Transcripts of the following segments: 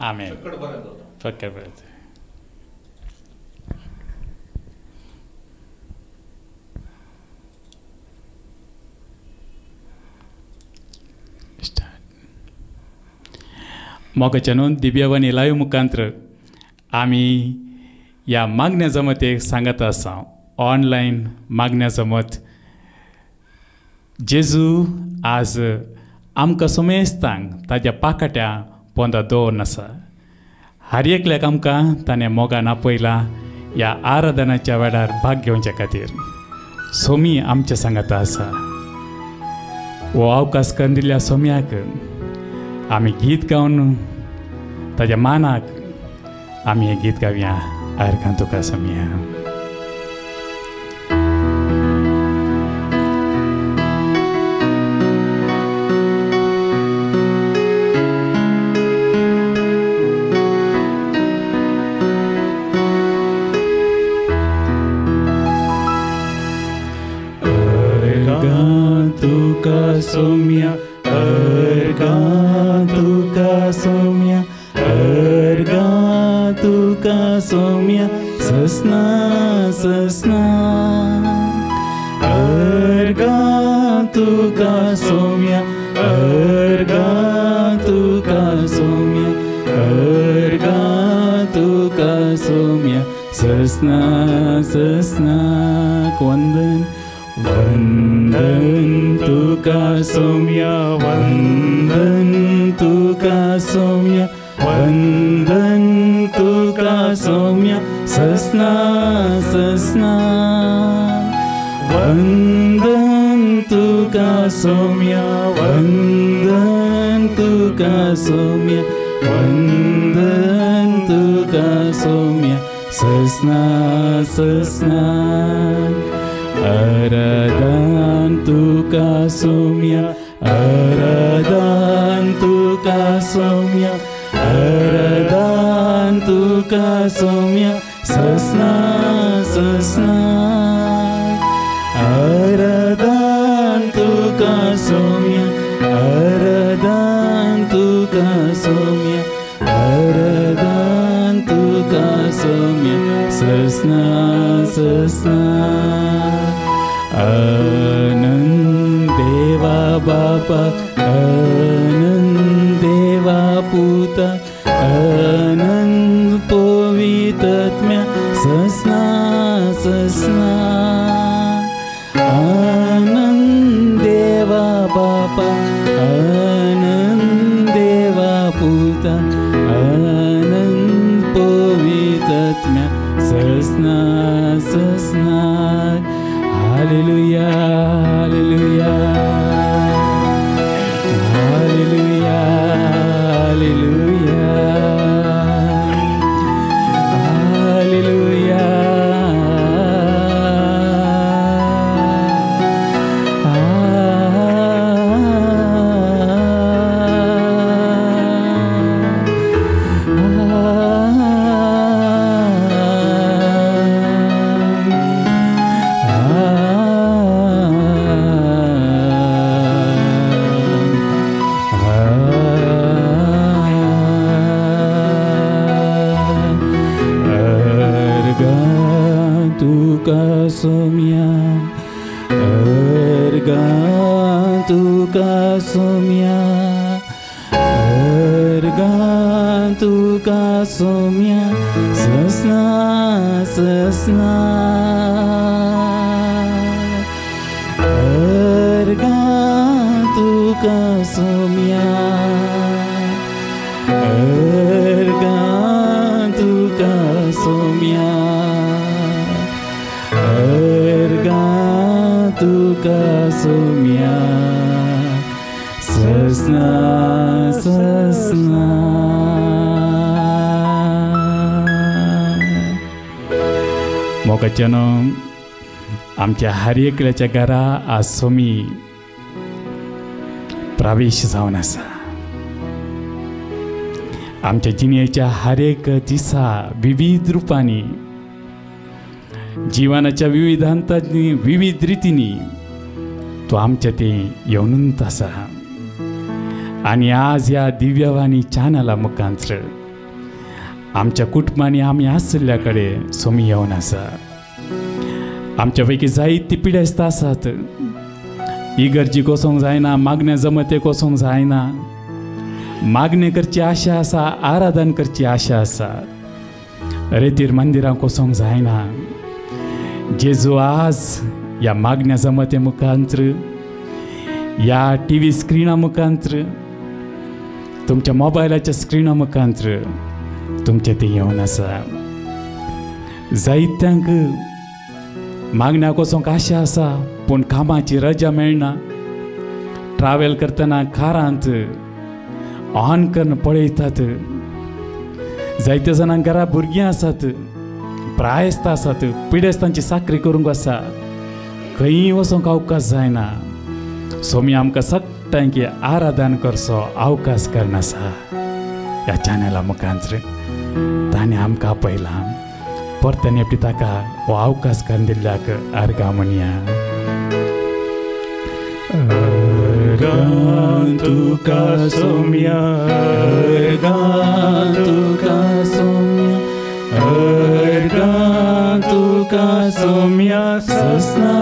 आमेन. फकत बरें. मोगाच्या न्हू दिव्यवाणी लायव मुखांत्र आमी ह्या मागण्या जमतेक सांगत आसा. ऑनलायन मागण्या जमत जेजू आज आमकां समेस्तांक ताज्या पाकाट्या पोंदा दवरून आसा. हर एकल्याक आमकां ताणें मोगान आपयला ह्या आराधनाच्या वेळार भाग घेवच्या खातीर. सोमी आमच्या सांगाता आसा. हो अवकाश करून दिल्ल्या सोम्याक आमी गीत गावन ताज्या मानाक आमी हें गीत गावया. आरकान तुका सोम्या. सोम्या अर्घा तुका सोम्या अर्घा तुका सोम्या ससना ससना अर्घा तुका सोम्या अर्घा तुका सोम्या अर्घा तुका सोम्या ससना ससना. वंदन वंदन तुका सोम्या वंदन तुका सोम्या वंदन तुका सोम्या ससना ससना वंदन तुका सोम्या वंदन तुका सोम्या वंदन तुका सोम्या ससना ससना. आराधन तुका सोम्या आराधन तुका सोम्या आराधन तुका सोम्या ससना ससना आराधन तुका सोम्या आराधन तुका सोम्या आराधन तुका सोम्या ससना ससना. आनंद देवा बापा आनंद देवा पुता आनंद पवित्रत्म्या ससना ससना आनंद देवा बापा आनंद देवा पुता आनंद पवित्रत्म्या ससना ससना. Hallelujah, hallelujah, hallelujah, hallelujah, hallelujah, Somya अर्घा तुका सोम्या अर्घा तुका सोम्या ससना ससना अर्घा तुका सोम्या अर्घा तुका सोम्या अर्घा तुका सोम्या ससना ससना. मोगाच्यानो आमच्या हर एकल्याच्या घरा आज सोमी प्रवेश जावन आसा. आमच्या जिणेच्या हर एक दिसा विविध रुपांनी जिवनाच्या विविध हंतांनी विविध रितींनी तो आमच्या ते येवनूच आसा. आनी आज ह्या दिव्यवाणी चॅनला मुखांत्र आमच्या कुटुंबांनी आमी आशिल्ल्या कडेन सोमी येवन आसा. आमच्या पैकी जायती पिडेस्त आसात, इगर्जी कोसोंक जायना, मागणें जमते कोसोंक जायना, मागणें करची आशा आसा, आराधन करची आशा आसा, रेतीर मंदिरां कोसोंक जायना. जेजू आज ह्या मागण्या जमते मुखांत्र, ह्या टी व्ही स्क्रिना मुखांत्र, तुमच्या मोबायलाच्या स्क्रिना मुखांत्र तुमचें तें येवन आसा. जायत्यांक मागण्या कोसोंक आशा आसा पूण कामाची रजा मेळना. ट्रावेल करतना कारांत ऑन करून पळयतात. जायत्या जाणांक घरा भुरगीं आसात, प्रायस्त आसात, पिडेस्तांची साकरी करूंक आसा, खंयी वचोंक अवकाश जायना. सोमी आमकां सगळ्यांकी आराधन करचो अवकाश करून आसा. ह्या चॅनला मुखांत्र ताणें आमकां आपयलां, परत्यान एकटी ताका हो अवकाश करून दिल्ल्याक अर्गां म्हणया. अर्गां तुका सोम्या, अर्गां तुका सोम्या, अर्गां तुका सोम्या, ससना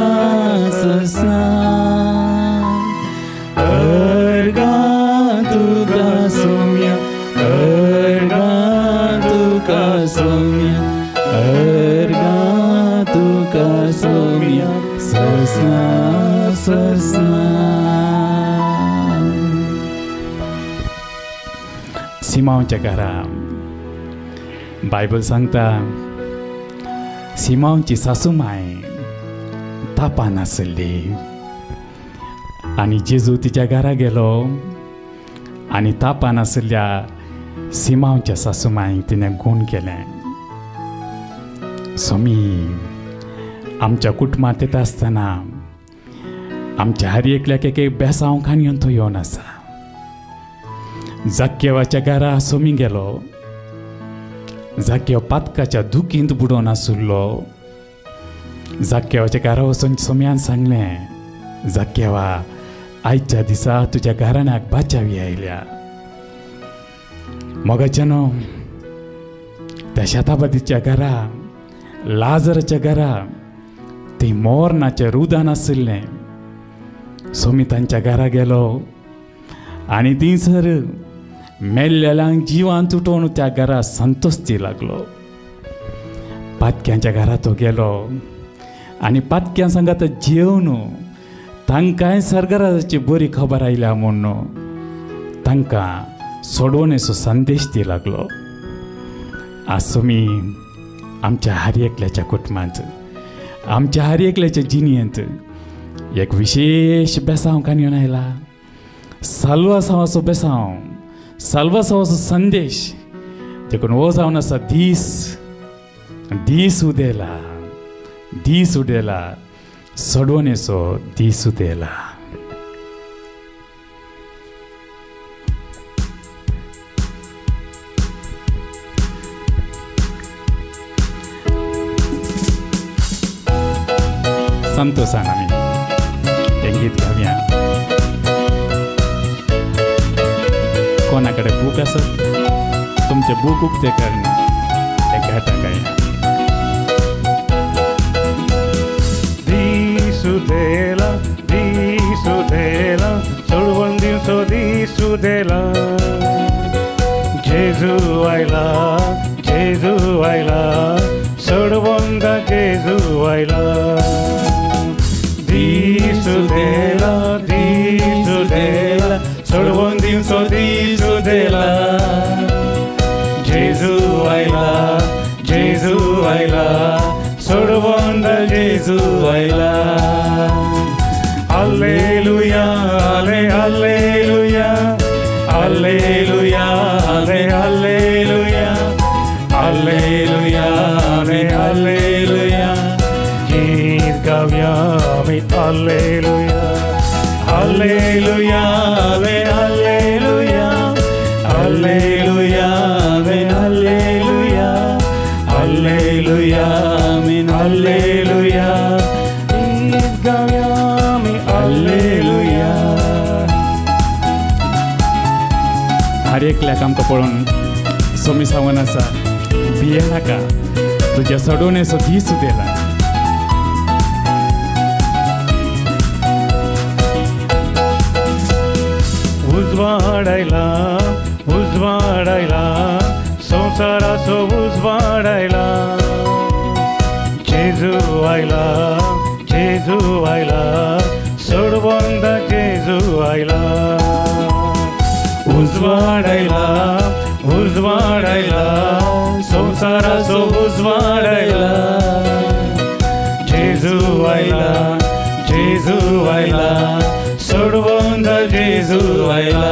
ससना. अर्गां तुका सोम्या, अर्गां तुका सोम्या, अर्गां तुका सोम्या, ससना ससना. सिमांवच्या घरा बायबल सांगता, सिमांवची सासूमाय तापान आसली आनी जेजू तिच्या घरा गेलो आनी तापान आशिल्ल्या सिमांवच्या सासूमायक तिणें गूण केलें. सोमी आमच्या कुटुंबांत येता आसतना आमच्या हर एकल्याक एक बेसांव खाण तो येवन आसा. जाक्यवाच्या घरा सोमी गेलो. जाक्यव पातकाच्या दुखींत बुडोवन आशिल्लो. जाक्यवाच्या घरा वचून सोम्यान सांगलें, जाक्यवा, आयच्या दिसा तुज्या घराण्याक बाचावी आयल्या. मोगाच्यानो, त्या शेताबादीच्या घरा, लाजराच्या घरा ती मोरनाचें रुदान आशिल्लें. सोमी तांच्या घरा गेलो आनी थंयसर मेल्लेल्यांक जिवान तुटोवन त्या घरा संतोश्टी लागलो. पातक्यांच्या घरा तो गेलो आनी पातक्यां सांगात जेवन तांकांय सरकाराची बरी खबर आयल्या म्हूण तांकां सोडवणेचो संदेश दी लागलो. आज सोमी आमच्या हर एकल्याच्या कुटुंबांत, आमच्या हर एकल्याच्या जिणेंत एक विशेश बेसांव काणयेन आयला. साल्वासांवाचो बेसांव, साल्वासांवाचो संदेश. देखून हो जावन आसा दीस, दीस उदेला, दीस उदेला, सोडवणेचो दीस उदेला. संतोषान आमी हें गीत गावया. कोणा कडेन बूक आसत तुमचें बूक उक्तें करून हें घाटा गाया. दीस उदेला, दीस उदेला, सोडवण दिवसो दीस उदेला. जेजू आयला, जेजू आयला, सोडवंदा जेजू आयला. दीस उदेला, दीस उदेला, सोडवण दिवसो दीस उदेला. जेजू आयला, जेजू आयला, सोडवंदा जेजू आयला. Alleluia, alle alleluia, alleluia, alle alleluia, alleluia, alle alleluia. गीत गावया आमी alleluia, alleluia, alle alleluia, alleluia, alle alleluia, alleluia, आमीन alleluia. गीत गावया आमी alleluia. हर एकल्याक आमकां पळोवन सोमी सांगून आसा, भिये नाका, तुज्या सोडोवणेचो दीस उदेला. उजवाडायला उजवाडायला संवसाराचो उजवाडायला, जेजू आयला जेजू आयला सोडवंदा जेजू आयला. उजवाडायला उजवाडायला संवसाराचो उजवाडायला, जेजू आयला जेजू आयला सोडवंदा जेजू आयला.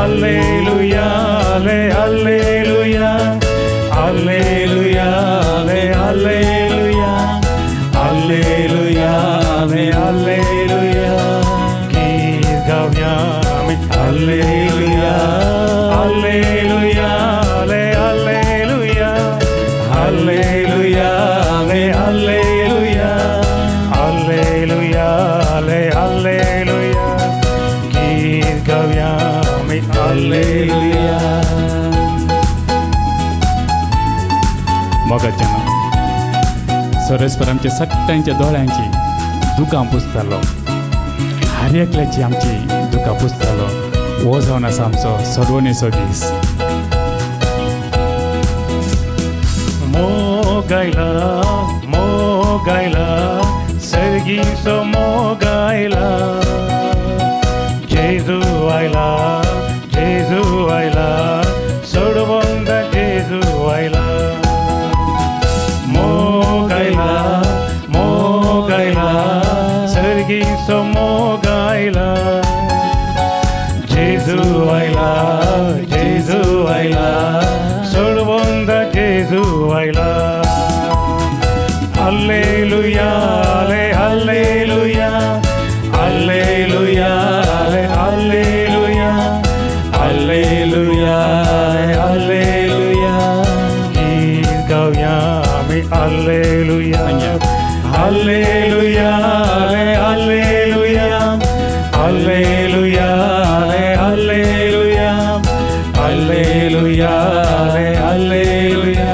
Alleluia alle alleluia alleluia alle alleluia alleluia alle alleluia गीत गाऊया आम्ही alleluia alleluia alle alleluia alleluia alle alleluia alleluia alle alleluia गीत गाऊया आम्ही alleluia. मोगाच्या सर्वेस्पर आमच्या सगळ्यांच्या दोळ्यांची दुकां पुसतालो, हर एकल्याची आमची दुकां पुसतालो. हो जावन आसा आमचो सोडवणेचो दीस. मोगायला मोगायला सर्गीचो मोगायला, जेजू आयला जेजू आयला सोडवंदा जेजू आयला. मोगायला मोगायला सर्गीचो मोगायला, जेजू आयला जेजू आयला सोडवंदा जेजू आयला. Alleluia alle alleluia alleluia alle alleluia alleluia alleluia गीत गाऊया आम्ही alleluia alleluia alle alleluia alleluia alle alleluia alleluia alle alleluia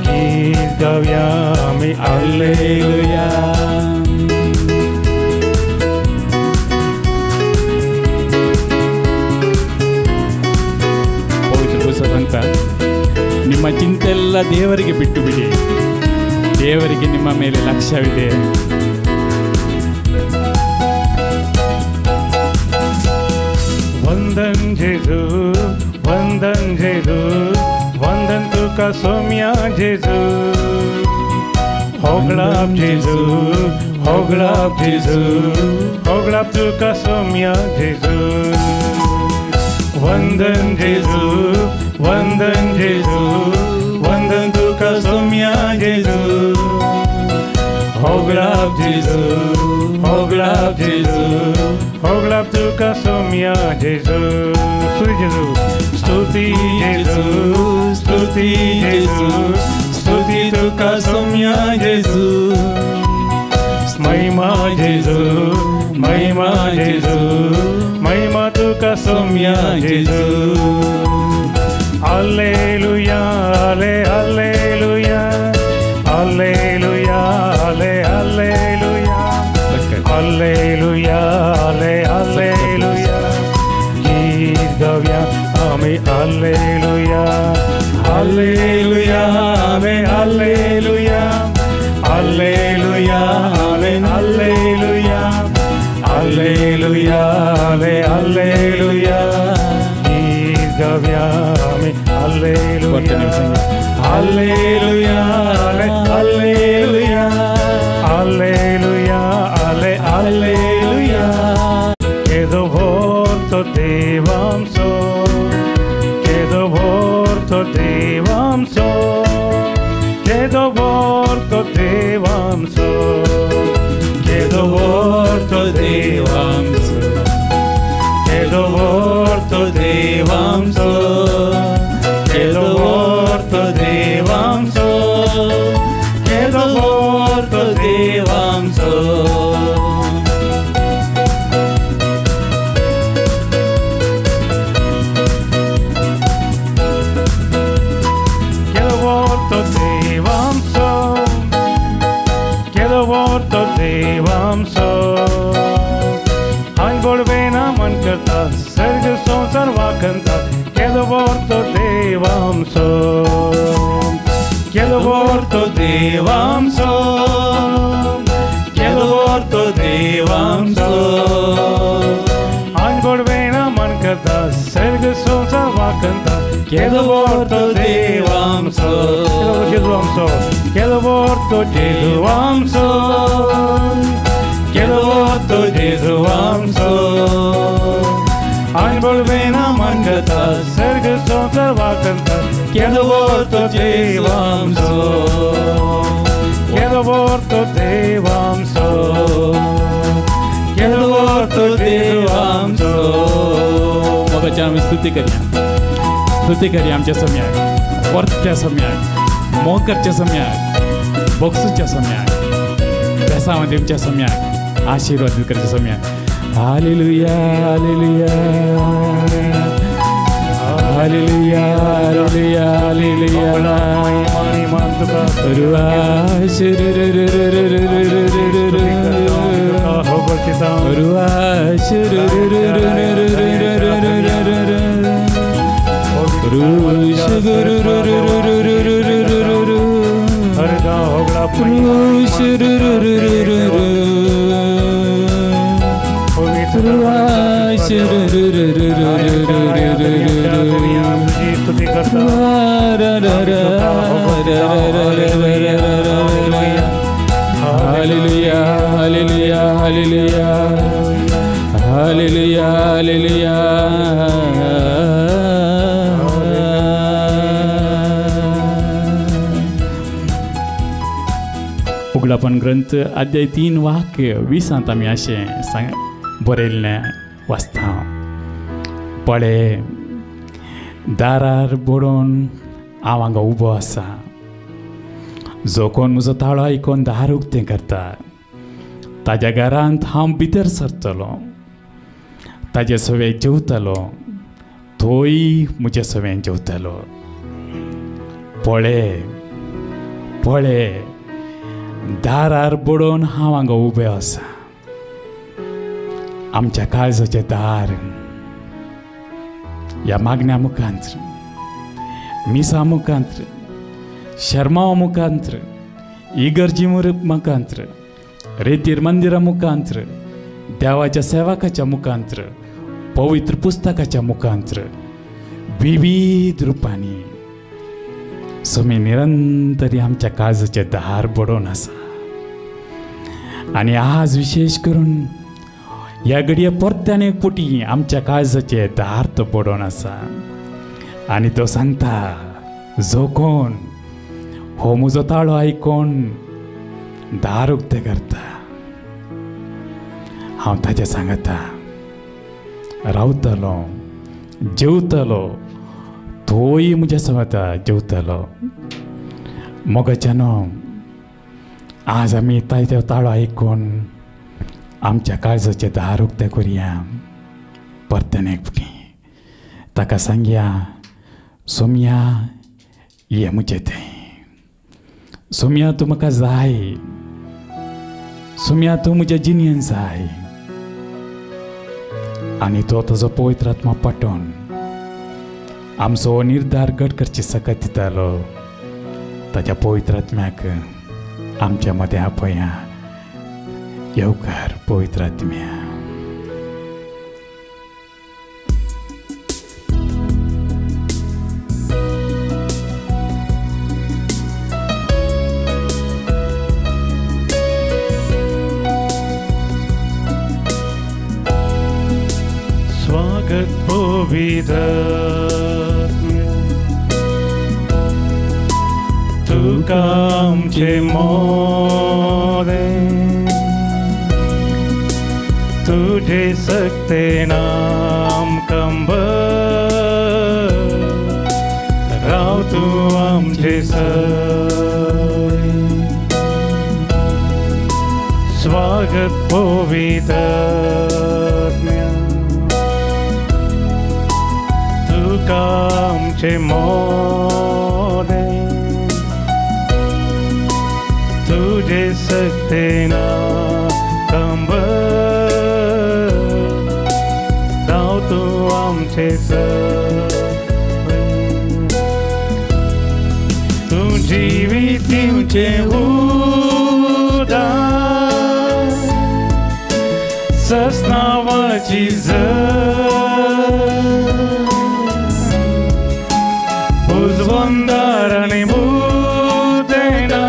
गीत गाऊया आम्ही alleluia. ಪವಿತ್ರ ಪುಸ್ತಕ सांगता, ನಿಮ್ಮ ಚಿಂತೆಲ್ಲ ದೇವರಿಗೆ ಬಿಟ್ಟು ಬಿಡಿ, ದೇವರಿಗೆ ನಿಮ್ಮ ಮೇಲೆ ಲಕ್ಷ್ಯವಿದೆ. वंदन जेजू वंदन जेजू वंदन तुका सोम्या जेजू, होगळाप जेजू होगळाप जेजू होगळाप तुका सोम्या जेजू. वंदन जेजू वंदन जेजू वंदन तुका सोम्या जेजू, होगळाप जेजू होगळाप जेजू होगळाप तुका सोम्या जेजू. स्तुती जेजू स्तुती जेजू स्तुती जेजू स्तुती तुका सोम्या जेजू, महिमा जेजू महिमा जेजू महिमा तुका सोम्या जेजू. Alleluia alle alleluia alleluia alle alleluia alleluia alle alleluia गीत गाऊया आम्ही alleluia alleluia आम्ही alleluia alleluia आम्ही alleluia alleluia आम्ही alleluia गीत गाऊया आम्ही alleluia alleluia alleluia alleluia alle alleluia. केदो भोरतो देवांसो केदो भोरतो देवांसो केदो भोरतो देवांसो केदो भोरतो देवांसो केदो भोरतो देवांसो केदो भोरतो देवांसो केदो भोरतो देवांसो. वाकंता केदो व्हड तो देव आमचो केदो व्हड तो देव आमचो केदो व्हड तो देव आमचो आनगोड वेणा मन करता सर्ग संवसार वाकंता केदो व्हड तो देव आमचो जेजू आमचो केदो व्हड तो जेजू आमचो केदो व्हड तो जेजू आमचो आनगोड वेणा मन करता सर्ग संवसार वाकंता केदो व्हड तो देव आमचो केदो व्हड तो देव आमचो केदो व्हड तो देव आमचो. मोगाच्या आमी स्तुती करया, स्तुती करया आमच्या सम्याक, परत्या सम्याक, मोग करच्या सम्याक, बोक्सूच्या सम्याक, बेसांव दिवच्या सम्याक, आशिर्वाद करच्या सम्याक. Hallelujah hallelujah hallelujah hallelujah hallelujah. Hallelujah hallelujah hallelujah hallelujah hallelujah. उगडापण ग्रंथ अध्याय 3 वाक्य 20 आमी अशें सांग बरयल्लें वाचता. पळे दारार बडोवन हांव हांगा उबो आसा, जो कोण म्हजो ताळो आयकून दार उक्तें करता ताज्या घरांत हांव भितर सरतलो, ताजे सवें जेवतलो, तोय म्हजे सवें जेवतलो. पळे पळे दारार बडोवन हांव हांगा उबें आसा. आमच्या काळजाचें दार ह्या मागण्या मुखांत्र, मिसा मुखांत्र, शर्माव मुखांत्र, इगर्जी मुखांत्र, रेतीर मंदिरा मुखांत्र, देवाच्या सेवकाच्या मुखांत्र, पवित्र पुस्तकाच्या मुखांत्र विविध रुपांनी स्वामी निरंतरी आमच्या काळजाचें दार बडोवन आसा. आनी आज विशेश करून ह्या घडये परत्यान एक पुटी आमच्या काळजाचें दार तो बडोवन आसा. आनी तो सांगता, जो कोण हो म्हजो ताळो आयकून दार उक्तें करता हांव ताजें सांगता रावतलो, जेवतलो, तोय म्हज्या सांगता जेवतलो. मोगाच्यानो आज आमी ताज्या ताळो आयकून आमच्या काळजाचें दार उक्तें करुया. परत्यान एक फावटी ताका सांगया, सोम्या ये म्हजें तें, सोम्या तूं म्हाका जाय, सोम्या तूं म्हज्या जिणेन जाय. आनी तो ताजो पवित्र आत्मा पाठोवन आमचो निर्धार घट करची सकत दितालो. ताज्या पवित्र आत्म्याक आमच्या मदें आपया. येवकार पवित्र आत्म्या. स्वागत पवित्र तुका आमचे मोरे, तुझे सकते नाम कंबर राव तूं आमचे सय. स्वागत पवित्र तुका आमचे मोरे, तुझे सकते नाम कंबर राव तूं आमचे सय. दिवचे उदक सस्नावाची उजवंदार आनी भूतेना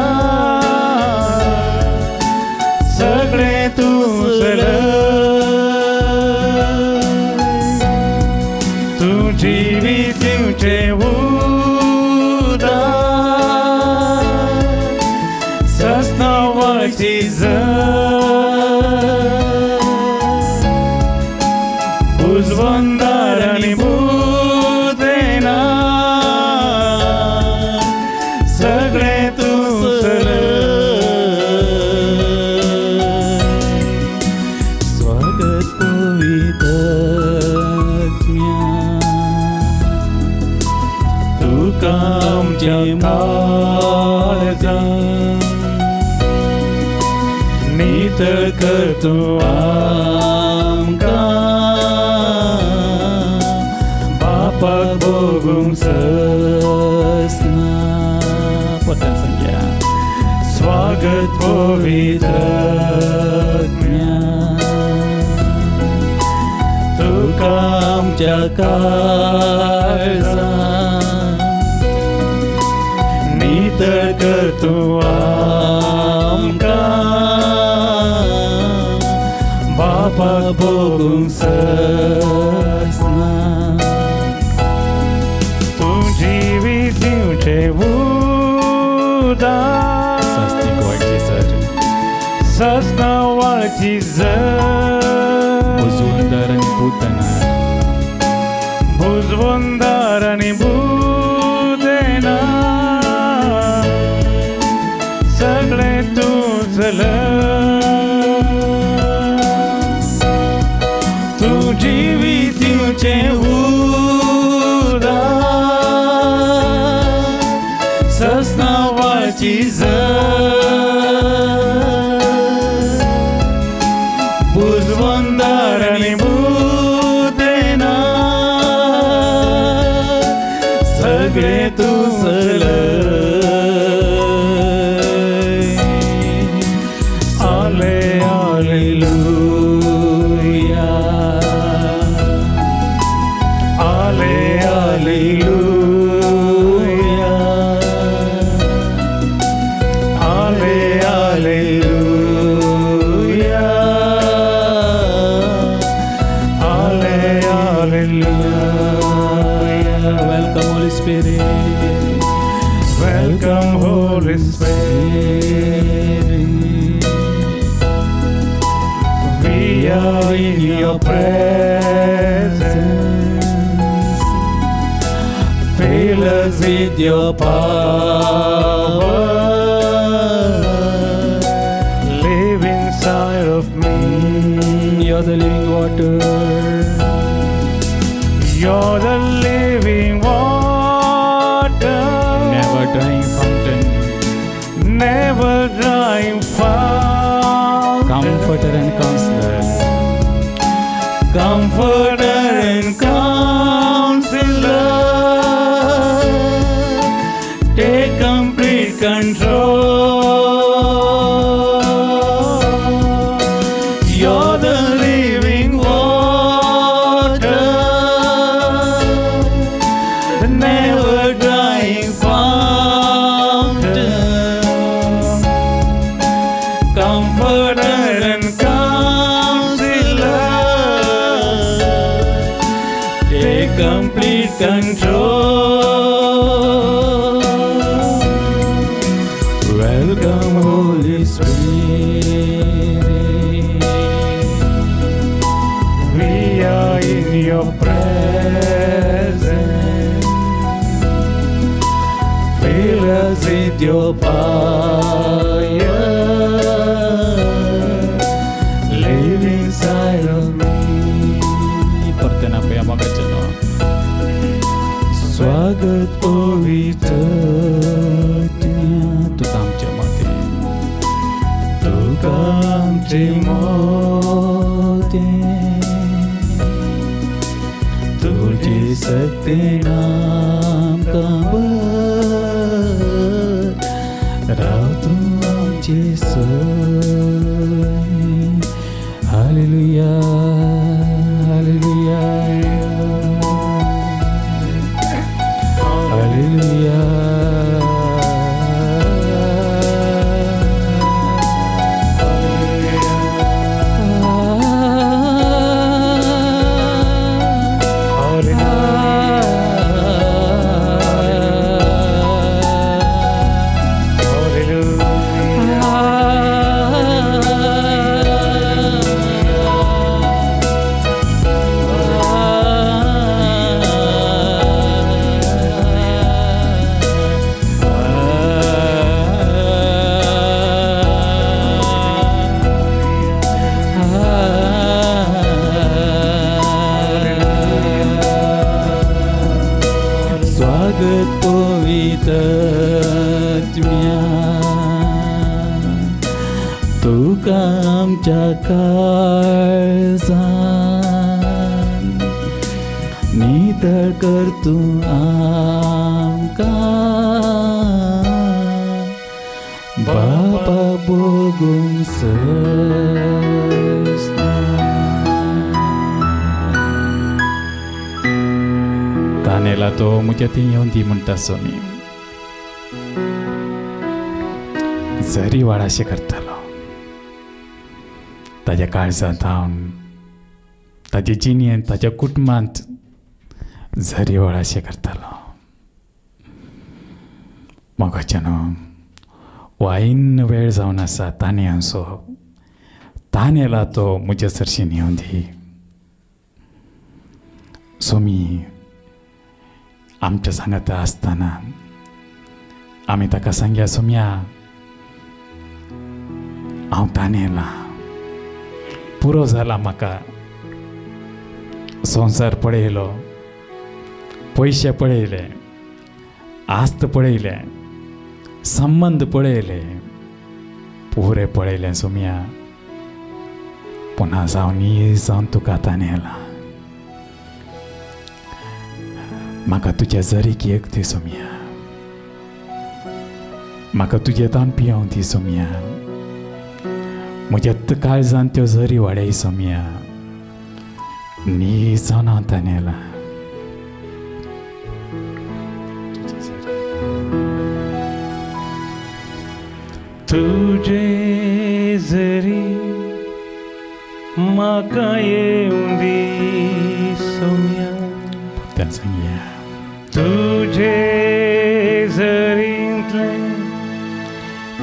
सगळें तूं चलय तूं जिवीत दिवचें उदक सस्नावाची उजवंदार आनी भूतेना सगळें तूं चलय. स्वागत पवित्र आत्म्या तुका आमच्या काळजांत नितळ कर तूं आमकां बापाक भोगूंक ससना. परत्यान सांगया. स्वागत पवित्र आत्म्या तुका आमच्या काळजांत नितळ कर तूं आमकां बापाक भोगूंक ससना. तूं जिवीत दिवचें उदक सास्ती गोंयची सर सस्नावाची उजवंदार आनी भूतना भुजवंदार आनी भूतेना सगळें तूं चलय तूं जिवीत दिवचें उदक सस्नावाची भुजवंदार आनी भूतेना सगळें तूं चलय. आले आलेलुया आले आलेलुया आले आलेलुया आले आलेलुया. Welcome Holy Spirit. Welcome Holy Spirit. We are in your presence. Fill us with your power. Live inside of me. You're the living water. You're the living water. Never drying fountain. Never drying fountain. Comforter and counselor. Comforter and counselor. Take complete control. You're the living water, the never drying fountain. Comforter and counselor, take complete control. Welcome Holy Spirit. We are in your presence. Fill us with your fire. Live inside of me. परत्यान आपया मोगाचें स्वागत पवित्र आत्म्या तुका आमच्या मदें तुका आमचे मोदें तुजे सत्तेन आमकां बर रावता. जेजू. Hallelujah, hallelujah, hallelujah. स्वागत पवित्र तुका आमच्या काळजान नितळ कर तूं आमकां बापा भोगूंक सजना. तानेला तो म्हज्या थंय येवन दी म्हणटा स्वामी, जरी वाडाशें करतालो ताज्या काळजांत हांव, ताजे जिणेंत, ताज्या कुटुंबांत जरी वाडाशें करतालो. मोगाच्यान वायन वेळ जावन आसा ताणें आमचो तानेला तो म्हज्या सरशीन येवन दी. स्वामी आमच्या सांगाता आसतना आमी ताका सांगया, सोम्या हांव तानेला, पुरो जाला म्हाका, संवसार पळयलो, पयशे पळयले, आस्त पळयले, संबंद पळयले, पुरे पळयले सोम्या, पुन्हा जावन जावन तुका तानेला, म्हाका तुज्या जरीक एक दी सोम्या, म्हाका तुजें तान पियोवंक दी सोम्या, म्हज्या काळजान त्यो जरी वाडय सोम्या, नी जावन हांव तानेला. तुझे जरी म्हाका येवं दी सोम्या, सांगया तुझे जरींतलें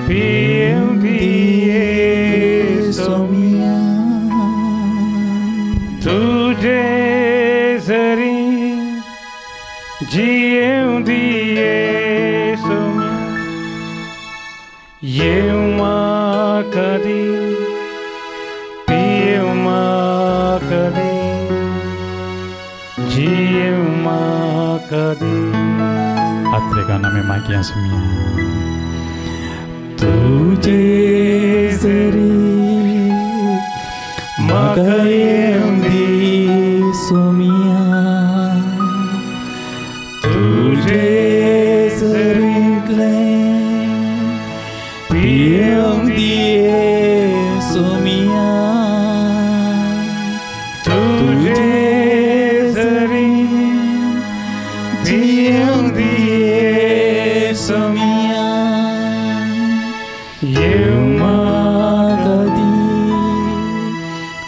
पियेवं दी सोम्या, तुझे जरी जियेवं दी सोम्या, येवं म्हाका दी, पियेवं म्हाका दी, जियेवं म्हाका दी. आत्रेगान आमी मागया सोम्या, तुजे जरी म्हाका येवं दी सोम्या, तुजे जरींतलें पियेवंक दी सोम्या, तुझे जरी जियेवंक दी सोम्या, येवं म्हाका दी,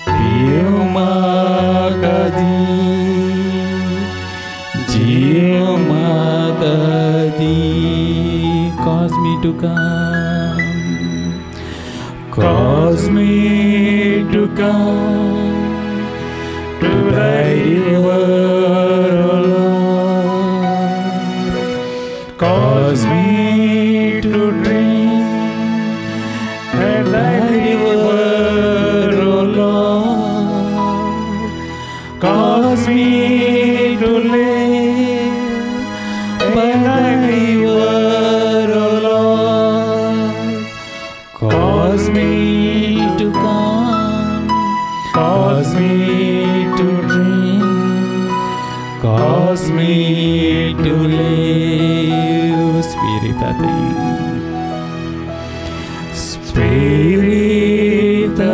पियेवं म्हाका दी, जियेवं म्हाका दी. Cause me to come, cause me to come to thy river, O Lord. Cause me to drink at thy river, O Lord. Cause me to live by thy river, O Lord. Cause me to come, cause me to drink, cause me to live. Spirit, स्पिरिता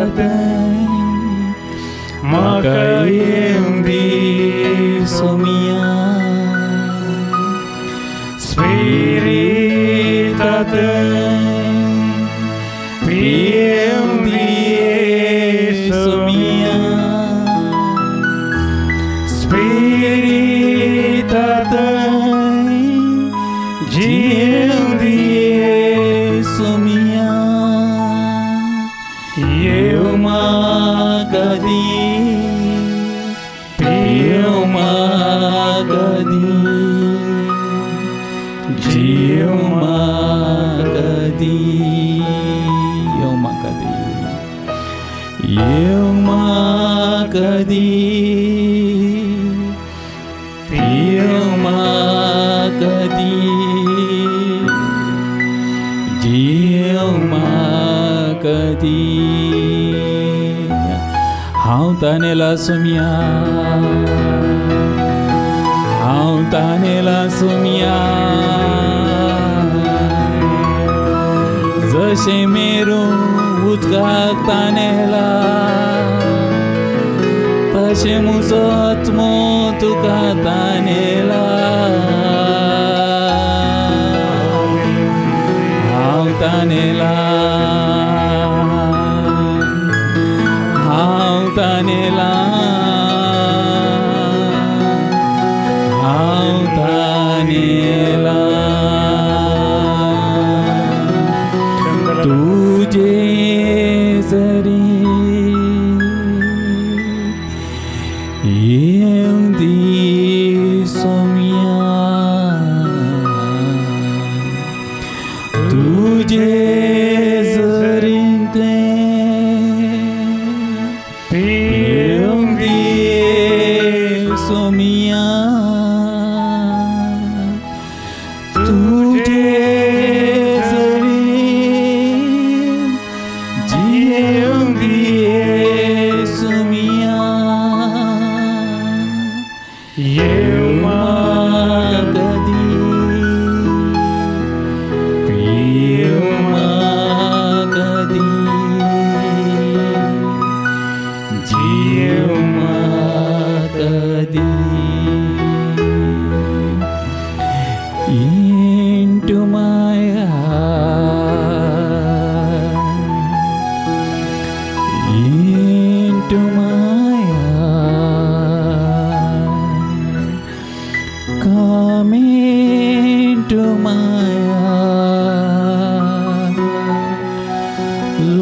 म्हाका येवं दी सोमिया स्पिरिता पियेवं दी सोमिया स्पिरिता जियेवं दी सोमिया येवं म्हाका दी पियेवं म्हाका दी जियेवं म्हाका दी येवं म्हाका दी येवं म्हाका दी पियेवं म्हाका दी जियेवं म्हाका दी हांव तानेला सोमिया हांव तानेला सोमिया जशें मेरू उदकाक तानेला तशें म्हजो आत्मो तुका तानेला हांव तानेला हांव तानेला हांव तानेला तुजे जरी येवं दी सोमिया तुजे जरींतलें पियेवं दी सोमिया तुजे जरी जियेवं दी सोमिया येवं म्हाका दी पियेवं म्हाका दी जियेवं म्हाका दी Into my heart, into my heart, come into my heart,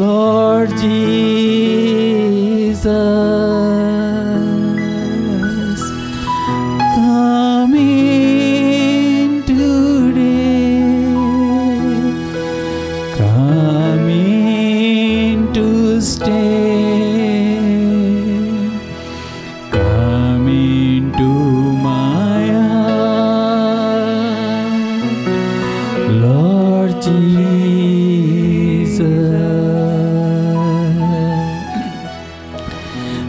Lord Jesus, come in today, come in to stay, come into my heart, Lord Jesus,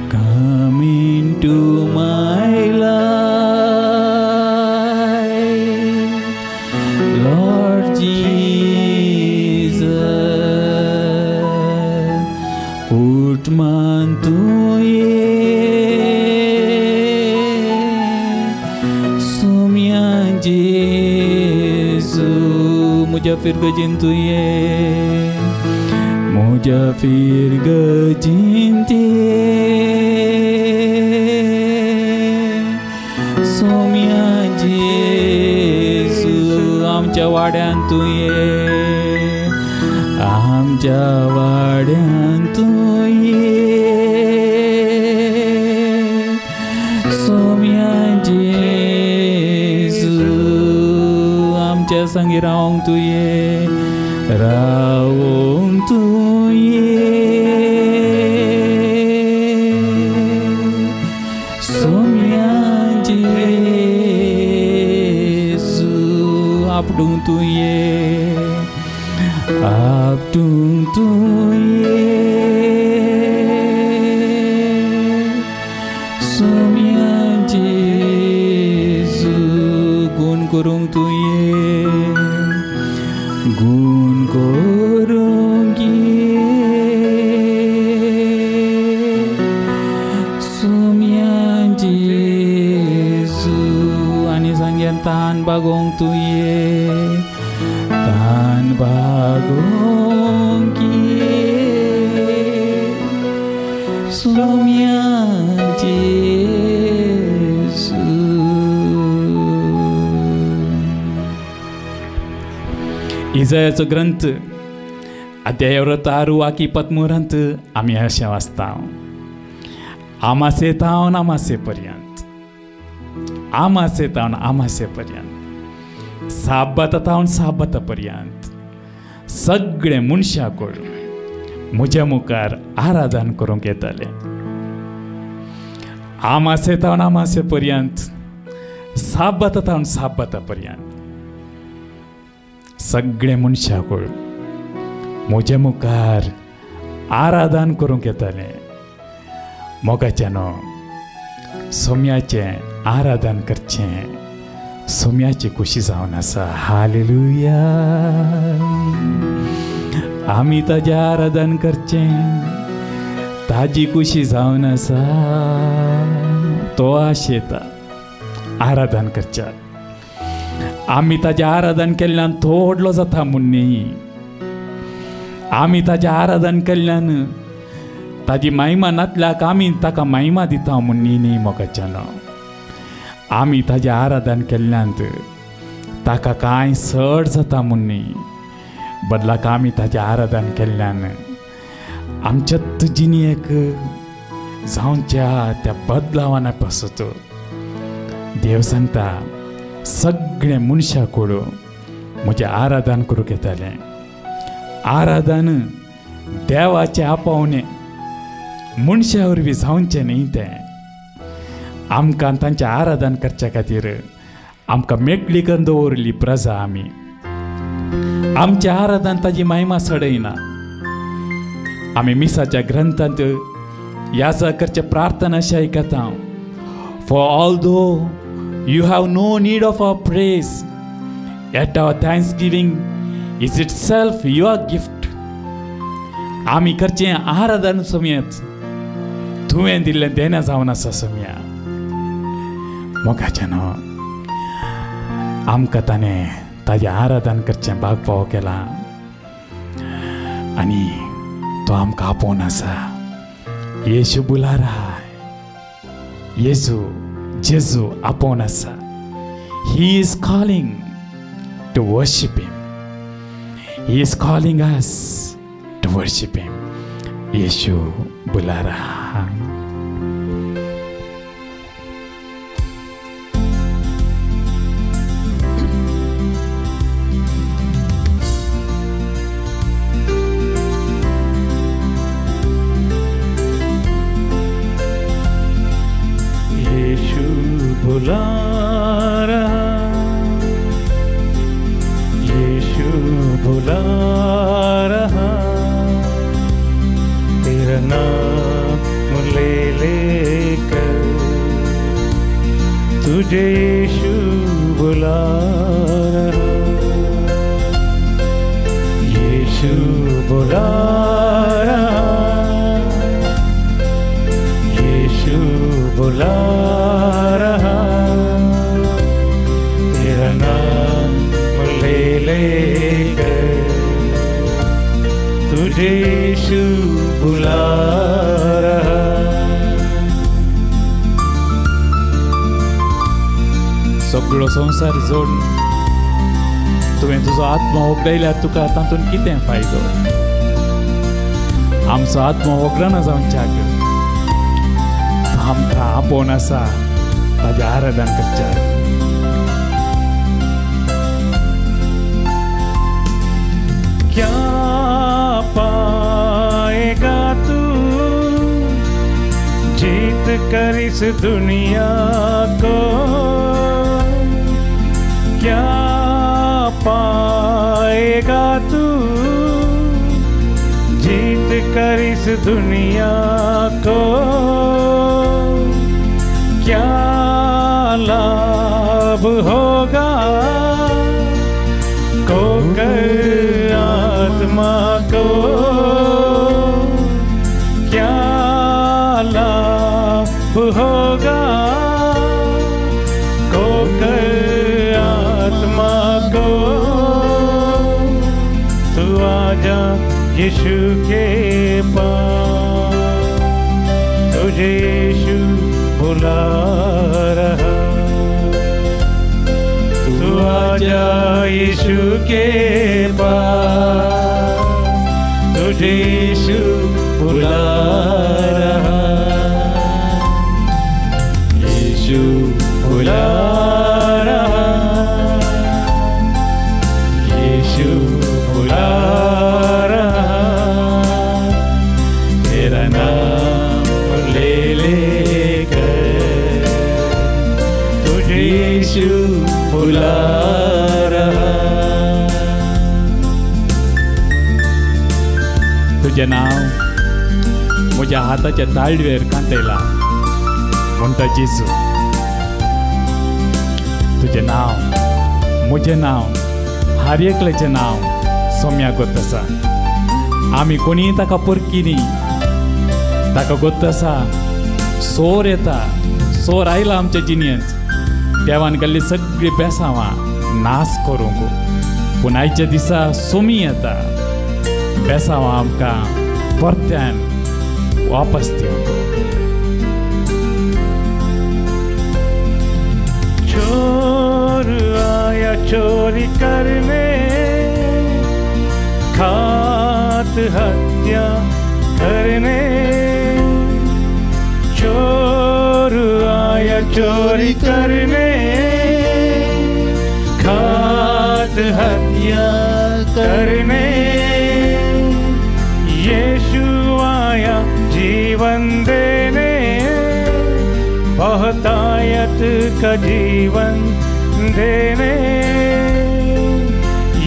come into my life, Lord Jesus, कुटमान Tuem सोमिया जेजू म्हज्या फिरगजीन तुये म्हज्या फिरगजीन सोमिया जेजू आमच्या वाड्यान तुये आमच्या वाड्यान तुये सोमिया जेजू आमच्या संगी रावंक तुये रावंक तुये सोमिया जेजू आपडूंक तुये आपडूंक तुये सोमिया जेजू गुण करूंक तुये गुण करूंक तूं ये तान बागोंक ये सोम्या जेजू. इजायाचो ग्रंथ अध्याय 6 वाकी 13 आमी अशें वाचता, आमासे तावन आमासे पर्यंत, आमासे तावन आमासे पर्यंत, साबाता तावन साबाता पर्यंत सगळे मनशां कडून म्हज्या मुखार आराधन करूंक येताले. आमासे तावन आमासे पर्यंत, साबाता तावन साबाता पर्यंत सगळे मनशां कडून म्हज्या मुखार आराधन करूंक येतालें. मोगाच्यानो सोम्याचें आराधन करचें सोम्याची खुशी जावन आसा. हालेलुया. आमी ताजें आराधन करचें ताजी खुशी जावन आसा. तो आशेता आराधन करच्याक. आमी ताजें आराधन केल्ल्यान तो व्हडलो जाता म्हूण न्ही, आमी ताजें आराधन केल्ल्यान ताजी महिमा नातल्याक आमी ताका महिमा दिता म्हूण न्ही न्ही मोगाच्यानो. आमी ताजें आराधन केल्ल्यान ताका कांय सड जाता म्हूण न्ही, बदलाक आमी ताजें आराधन केल्ल्यान आमच्या जिणेक जावच्या त्या बदलावाना पासत देव सांगता सगळे मनशां कडून म्हजें आराधन करूंक येतालें. आराधन देवाचें आपोवणें मनशा वरवीं जावचें न्ही, तें आमकां तांचें आराधन करच्या खातीर आमकां मेकळी करून दवरली प्रजा. आमी आमचें आराधन ताजी महिमा सडयना. आमी मिसाच्या ग्रंथांत याचा करचे प्रार्थना अशें आयकता, for although you have no need of our praise, yet our thanksgiving is itself your gift. आमी करचें आराधन समेत तुवें दिल्लें देणें जावन आसा सोम्या. मोगाच्यानो आमकां ताणें ताजें आराधन करचें भाग फावो केलां आनी तो आमकां आपोवन आसा. येशू बुलारा, येजू जेजू आपोवन आसा. He is calling to worship him. He is calling us to worship him. Yeshu Bulara. यीशु बुला रहा, यीशु बुला रहा, तेरा नाम ले लेकर तुझे यीशु बुला रहा, यीशु बुला रहा, यीशु बुला रहा, तेरा नाम ले लेकर तुझे यीशु बुला रहा. सगळो संवसार जोड तुवें तुजो आत्मो होगडायल्यार तुका तातूंत कितें फायदो? आमचो आत्मो होगडाना जावच्याक आमकां आपोवन आसा ताजें आराधन करच्याक. क्या पाएगा तू जीत कर इस दुनिया को, क्या पाएगा तू जीत कर इस दुनिया को, क्या लाभ होगा खोकर आत्मा को, क्या लाभ होगा खोकर आत्मा यीशु के पास, तुझे यीशु बुला रहा। तू आजा यीशु के पास, तुझे यीशु बुला रहा। यीशु बुला रहा, यीशु बुला रहा, तेरा नाम ले लेकर तुझे यीशु बुला रहा। तुझें नांव म्हज्या हाताच्या ताळवेर कांतयलां म्हणटा जेजू। तुजें नांव, म्हजें नांव, हर एकल्याचें नांव सोम्या गोत आसा। आमी कोणीय ताका परकी न्ही, ताका गोत आसा। सोर येता, सोर आयला आमच्या जिणेंत, देवान घाल्ली सगळीं बेसांवां नाश करूंक, पूण आयच्या दिसा सोमी येता बेसांवां आमकां परत्यान वापस दिवंक। चोर आया चोरी करने, घात हत्या करने। चोर आया चोरी करने, घात हत्या करने। यीशु आया जीवन देने, बहुतायत का जीवन देने।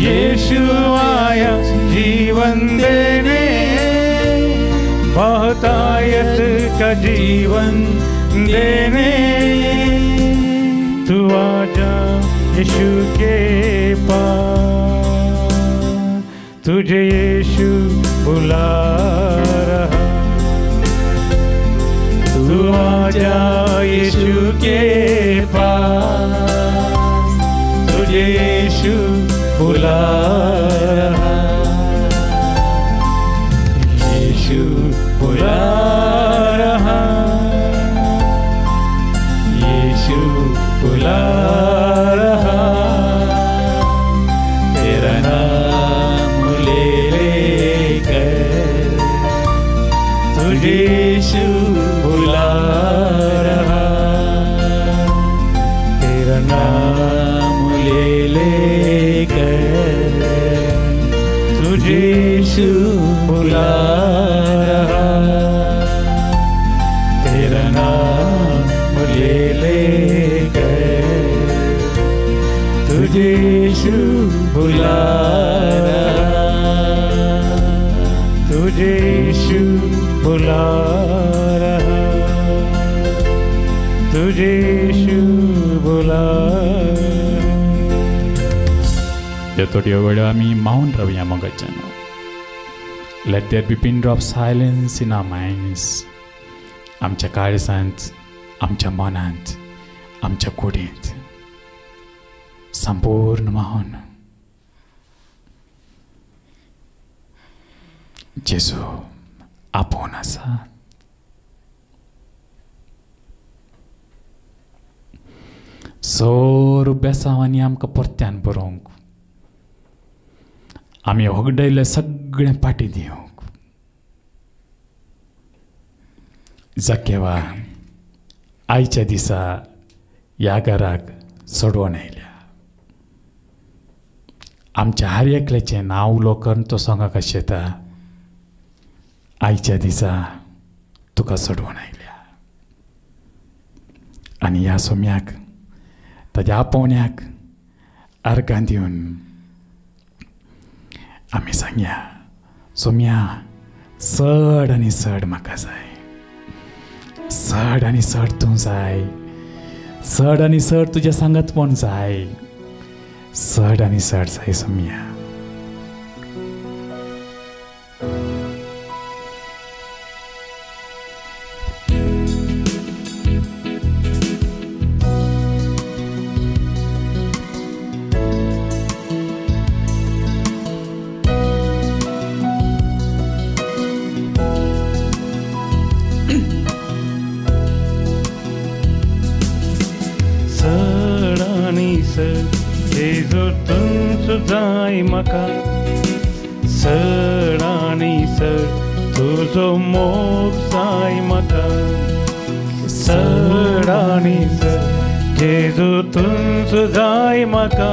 यीशु आया जीवन देने, बहुतायत का जीवन देने। तू आजा यीशु के पास, तुझे यीशु बुला रहा। तू आजा यीशु के पास, तुझे यीशु बुला रहा। यीशु बुला रहा, यीशु बुला रहा, तेरा नाम ले लेकर तुझे यीशु बुला रहा। तेरा नाम ले लेकर तुझे यीशु बुला रहा। तेरा नाम ले लेकर तुझे यीशु बुला रहा। तुझे यीशु बुला रहा, तुझे यीशु बुला। ह्यो थोड्यो वेळो आमी मौन रावया मोगाच्यान। Let there be pin drop silence in our minds. आमच्या काळजांत, आमच्या मनांत, आमच्या कुडींत संपूर्ण मौन। जेजू आपोवन आसा। सोर बेसांवांनी आमकां परत्यान बरोवंक, आमी होगडायल्लें सगळें फाटीं दिवंक। जाकेवा आयच्या दिसा ह्या घराक सोडोवन आयल्या। आमच्या हर एकल्याचें नांव उलो करून तो सोंगाक आशेता, आयच्या दिसा तुका सोडोवन आयल्या। आनी ह्या सोम्याक ताज्या आपोवण्याक अर्गां दिवन आमी सांगया, सोम्या चड आनी चड म्हाका जाय, चड आनी चड तूं जाय, चड आनी चड तुज्या सांगातपण जाय, चड आनी चड जाय सोम्या। जाय म्हाका चड आनी चड तुजो मोग जाय म्हाका चड आनी चड जेजू तुंच जाय म्हाका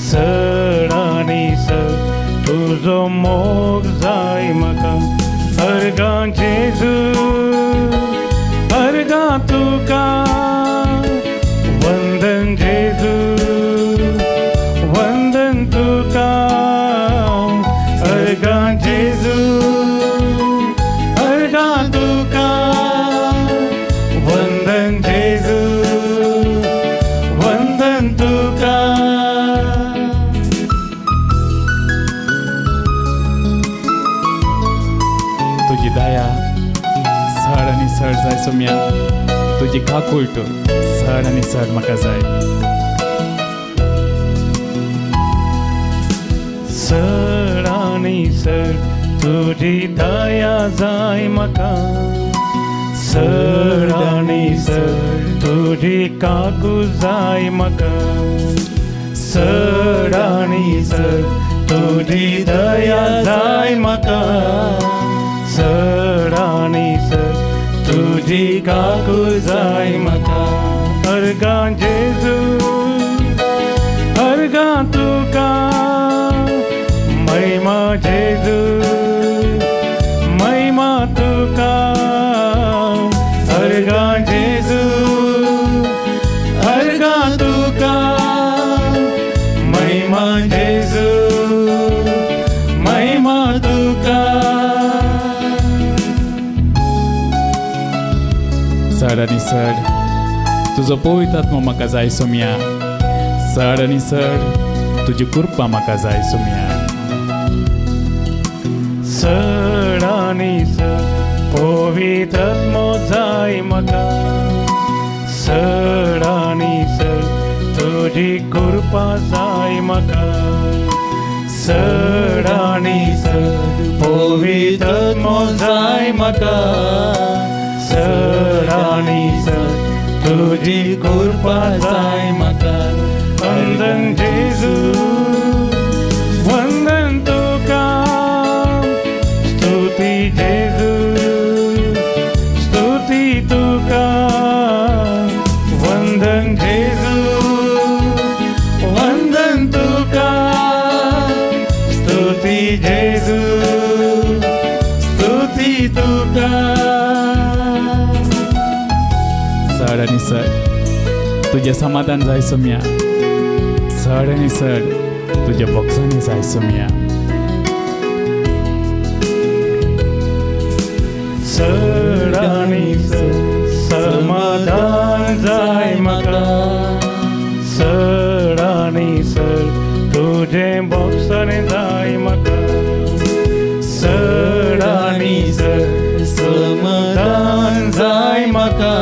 चड आनी चड तुजो मोग जाय म्हाका अर्गां जेजू अर्गां तुका वंदन जेजू वंदन तुका अर्गां जेजू अर्गां तुका वंदन जेजू वंदन तुका. तुजी दया चड आनी चड जाय सोम्या, तुजी काकूळट चड आनी चड म्हाका जाय. चड आनी चड तुजी दया जाय म्हाका चड आनी चड तुजी काकूळ जाय म्हाका चड आनी चड तुजी दया जाय म्हाका चड आनी चड तुजी काकूळ जाय म्हाका अर्गां जेजू अर्गां तुका महिमा जेजू महिमा तुका अर्गां जेजू अर्गां तुका महिमा जेजू महिमा तुका. चड आनी चड तुजो पवित्र आत्मो म्हाका जाय सोम्या, चड आनी चड तुजी कृपा म्हाका जाय सोम्या. चड आनी चड पवित्र आत्मो जाय म्हाका चड आनी चड तुजी कृपा जाय म्हाका चड आनी चड पवित्र आत्मो जाय म्हाका चड आनी चड तुजी कृपा जाय म्हाका. वंदन जेजू वंदन तुका स्तुती जेजू स्तुती तुका वंदन जेजू वंदन तुका स्तुती जेजू स्तुती तुका. चड आनी चड तुजें समाधान जाय सोम्या, चड आनी चड तुज्या बॉक्सांनी जाय सोम्या. चड आनी चड समाधान जाय म्हाका चड आनी चड तुजें बॉक्सांनी जाय म्हाका चड आनी चड समाधान जाय म्हाका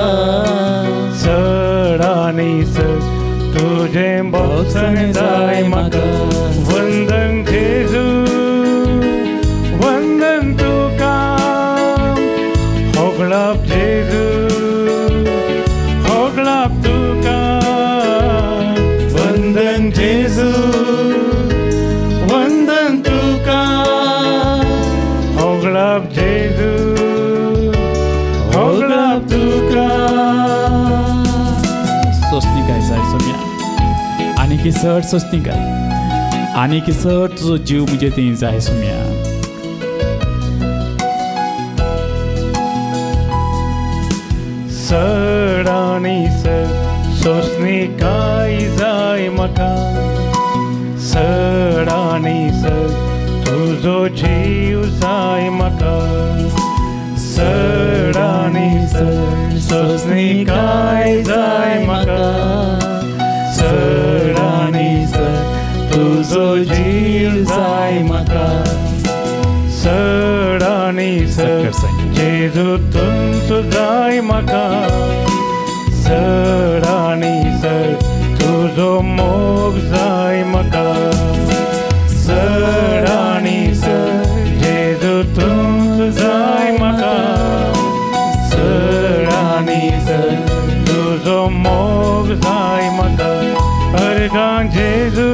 चड आनी चड तुजें बॉक्सांनी जाय म्हाका. वंदन जेजू वंदन तुका होगळाप जेजू होगळाप तुका वंदन जेजू वंदन तुका होगळाप जेजू होगळाप तुका. सोंसणीकाय जाय सोम्या, आनी की चड सोंसणीकाय, आनी की चड तुजो जीव म्हजे थंय जाय सोम्या. चड आनी चड सोंसणीकाय जाय म्हाका चड आनी चड तुजो जीव जाय म्हाका चड आनी चड सोंसणीकाय जाय म्हाका चड आनी चड तुजो जीव जाय म्हाका चड आनी चड जेजू तुंच जाय म्हाका चड आनी चड तुजो मोग जाय म्हाका चड आनी चड जेजू तुंच जाय म्हाका चड आनी चड तुजो मोग जाय म्हाका. अर्गां जेजू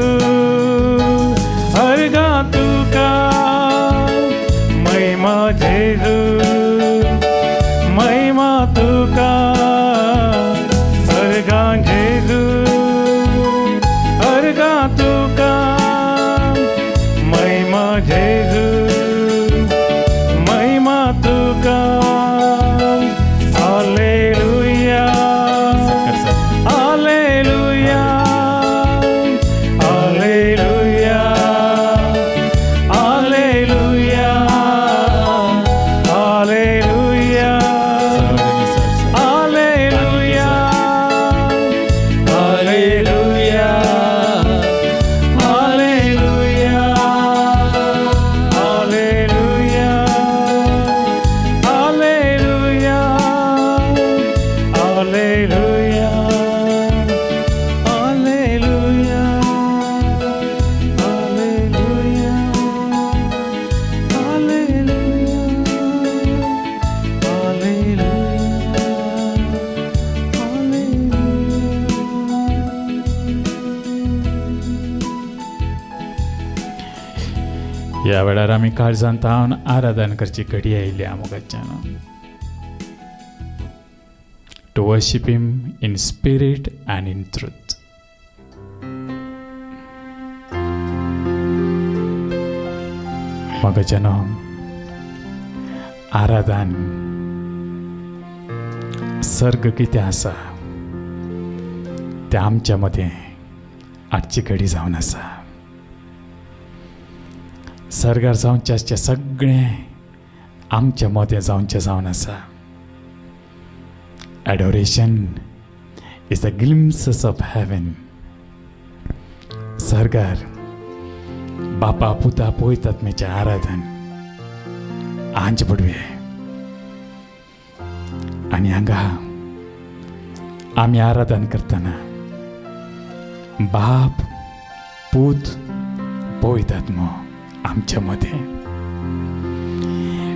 ह्या वेळार आमी काळजांत तावन आराधन करची घडी आयल्या मोगाच्यान. To worship him in spirit and in truth. मोगाच्यान आराधन सर्ग कितें आसा तें आमच्या मदें आजची घडी जावन आसा. सर्गार जावचें आसचें सगळें आमच्या मदें जावचें जावन आसा. Adoration is the glimpses of heaven. सर्गार बापा पुता पवित्र आत्म्याचें आराधन आंज पडवे आनी हांगा आमी आराधन करतना बाप पूत पवित्र आत्मो आमच्या मदें.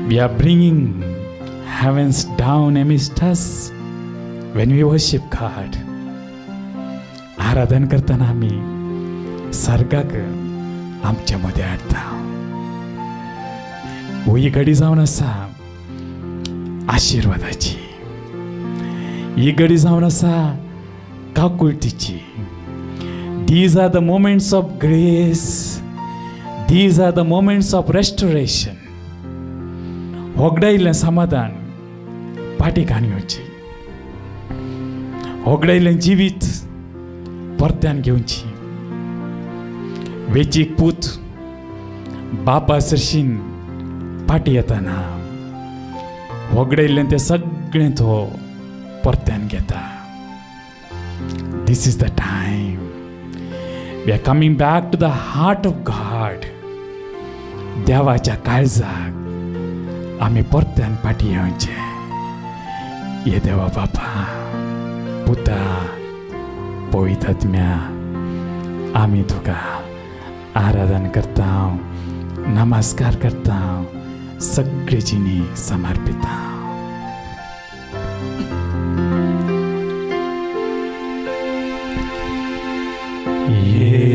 We are bringing heavens down amidst us when we worship God. आराधन करतना आमी सर्गाक आमच्या मदें हाडटा. ही घडी जावन आसा आशिर्वादाची, ही घडी जावन आसा काकुळटीची. These are the moments of grace. These are the moments of restoration. होगडायिल्लें समाधान पाटी काणी येवची, होगडायिल्लें जिवीत परत्यान घेवची. वेचीक पूत बापा सरशीन पाटी येताना होगडायिल्लें तें सगळें तो परत्यान घेता. This is the time. We are coming back to the heart of God. देवाच्या काळजाक आमी परत्यान पाटी येवचें. ये देवा बापा पुता पवित्र आत्म्या आमी तुका आराधन करता, नमस्कार करता, सगळे जिणी समर्पिता.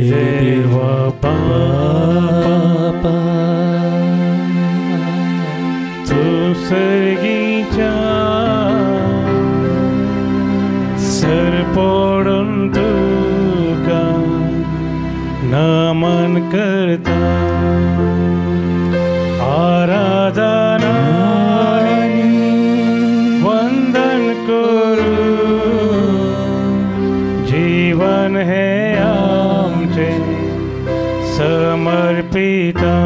देवा बापा तूं सर्गीच्या सर पडून तुका नमन करता. आराधना वंदन करू जीवन है आमचे समर्पिता.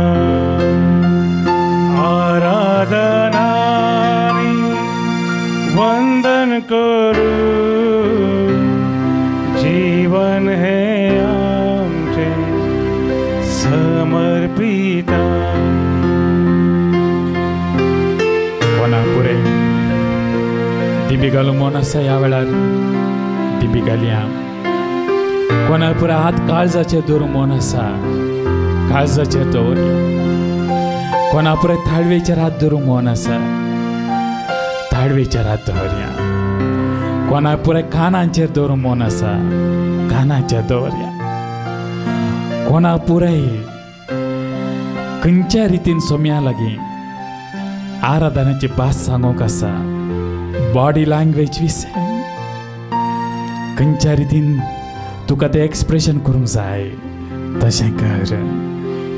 आराधना वंदन करू जीवन है आमचे समर्पिता. कोणाक पुरें दिबी घालूं मन आसा ह्या वेळार दिबी घालया. कोणाक पुराय हात काळजाचेर दवरूं मन आसा काळजाचेर दवरया. कोणा पुराय ताळवेचेर हात दवरूं मन आसा ताळवेचेर हात दवरया. कोणा पुराय कानांचेर दवरूं मन आसा कानाचेर दवरया. कोणा पुराय खंयच्या रितीन सोम्या लागीं आराधनाची भास सांगूंक आसा, बॉडी लँग्वेज विशय खंयच्या रितीन तुका तें एक्सप्रेशन करूंक जाय तशें कर.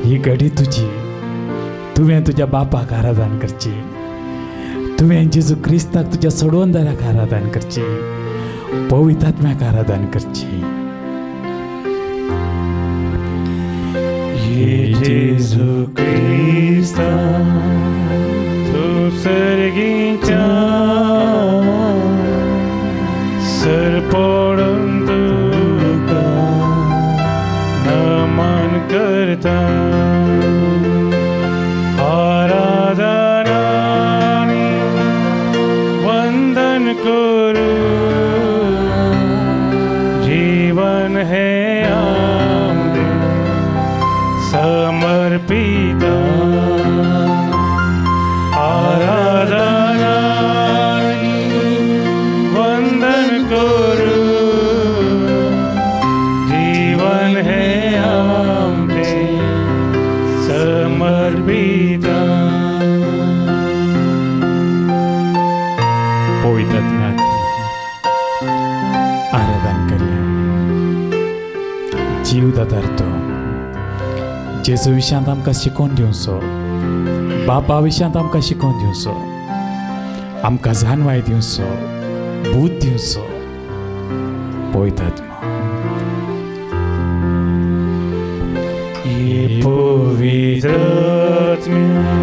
ही घडी तुजी, तुवें तुज्या बापाक आराधन करची, तुवें जेजू क्रिस्ताक तुज्या सोडवणदाराक आराधन करची, पवित्र आत्म्याक आराधन करची. जेजू क्रिस्ता तूं सर्गीच्या सर पडून तुका नमन करता. आराधना वंदन करू जीवन है आमदे समर्पिता. आराधना वंदन करू जीवन है आमदे समर्पिता. समर्पिता. पवित्र आत्म्याक आराधन करया. जीव दातार तो जेजू विशयांत आमकां शिकोवन दिवचो, बापा विशयांत आमकां शिकोवन दिवचो, आमकां जाणवाय दिवचो, बूद दिवचो. पवित्र आत्मा पवित्र आत्म्या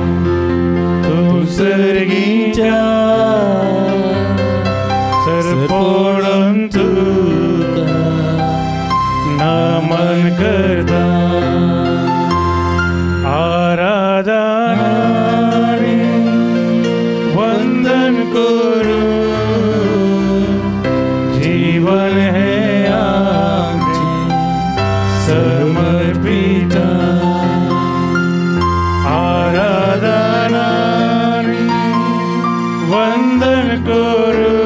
तूं सर्गीच्या सरपोडून तुका नमन करता. आराधना वंदन करू जीवन है आमचें समर्पिता. आराधना वंदन करू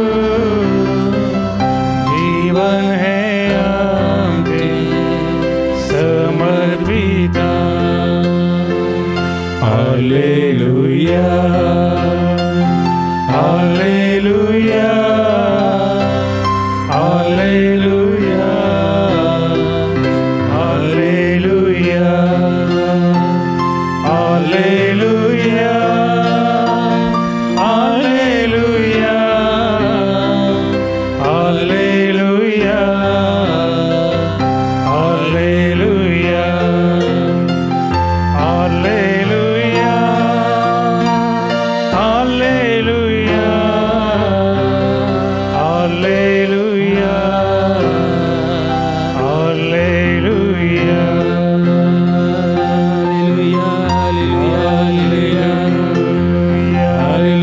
जीवन है आमचें समर्पिता. Hallelujah, hallelujah, hallelujah, hallelujah, hallelujah, hallelujah, hallelujah, hallelujah, hallelujah, hallelujah, hallelujah, hallelujah,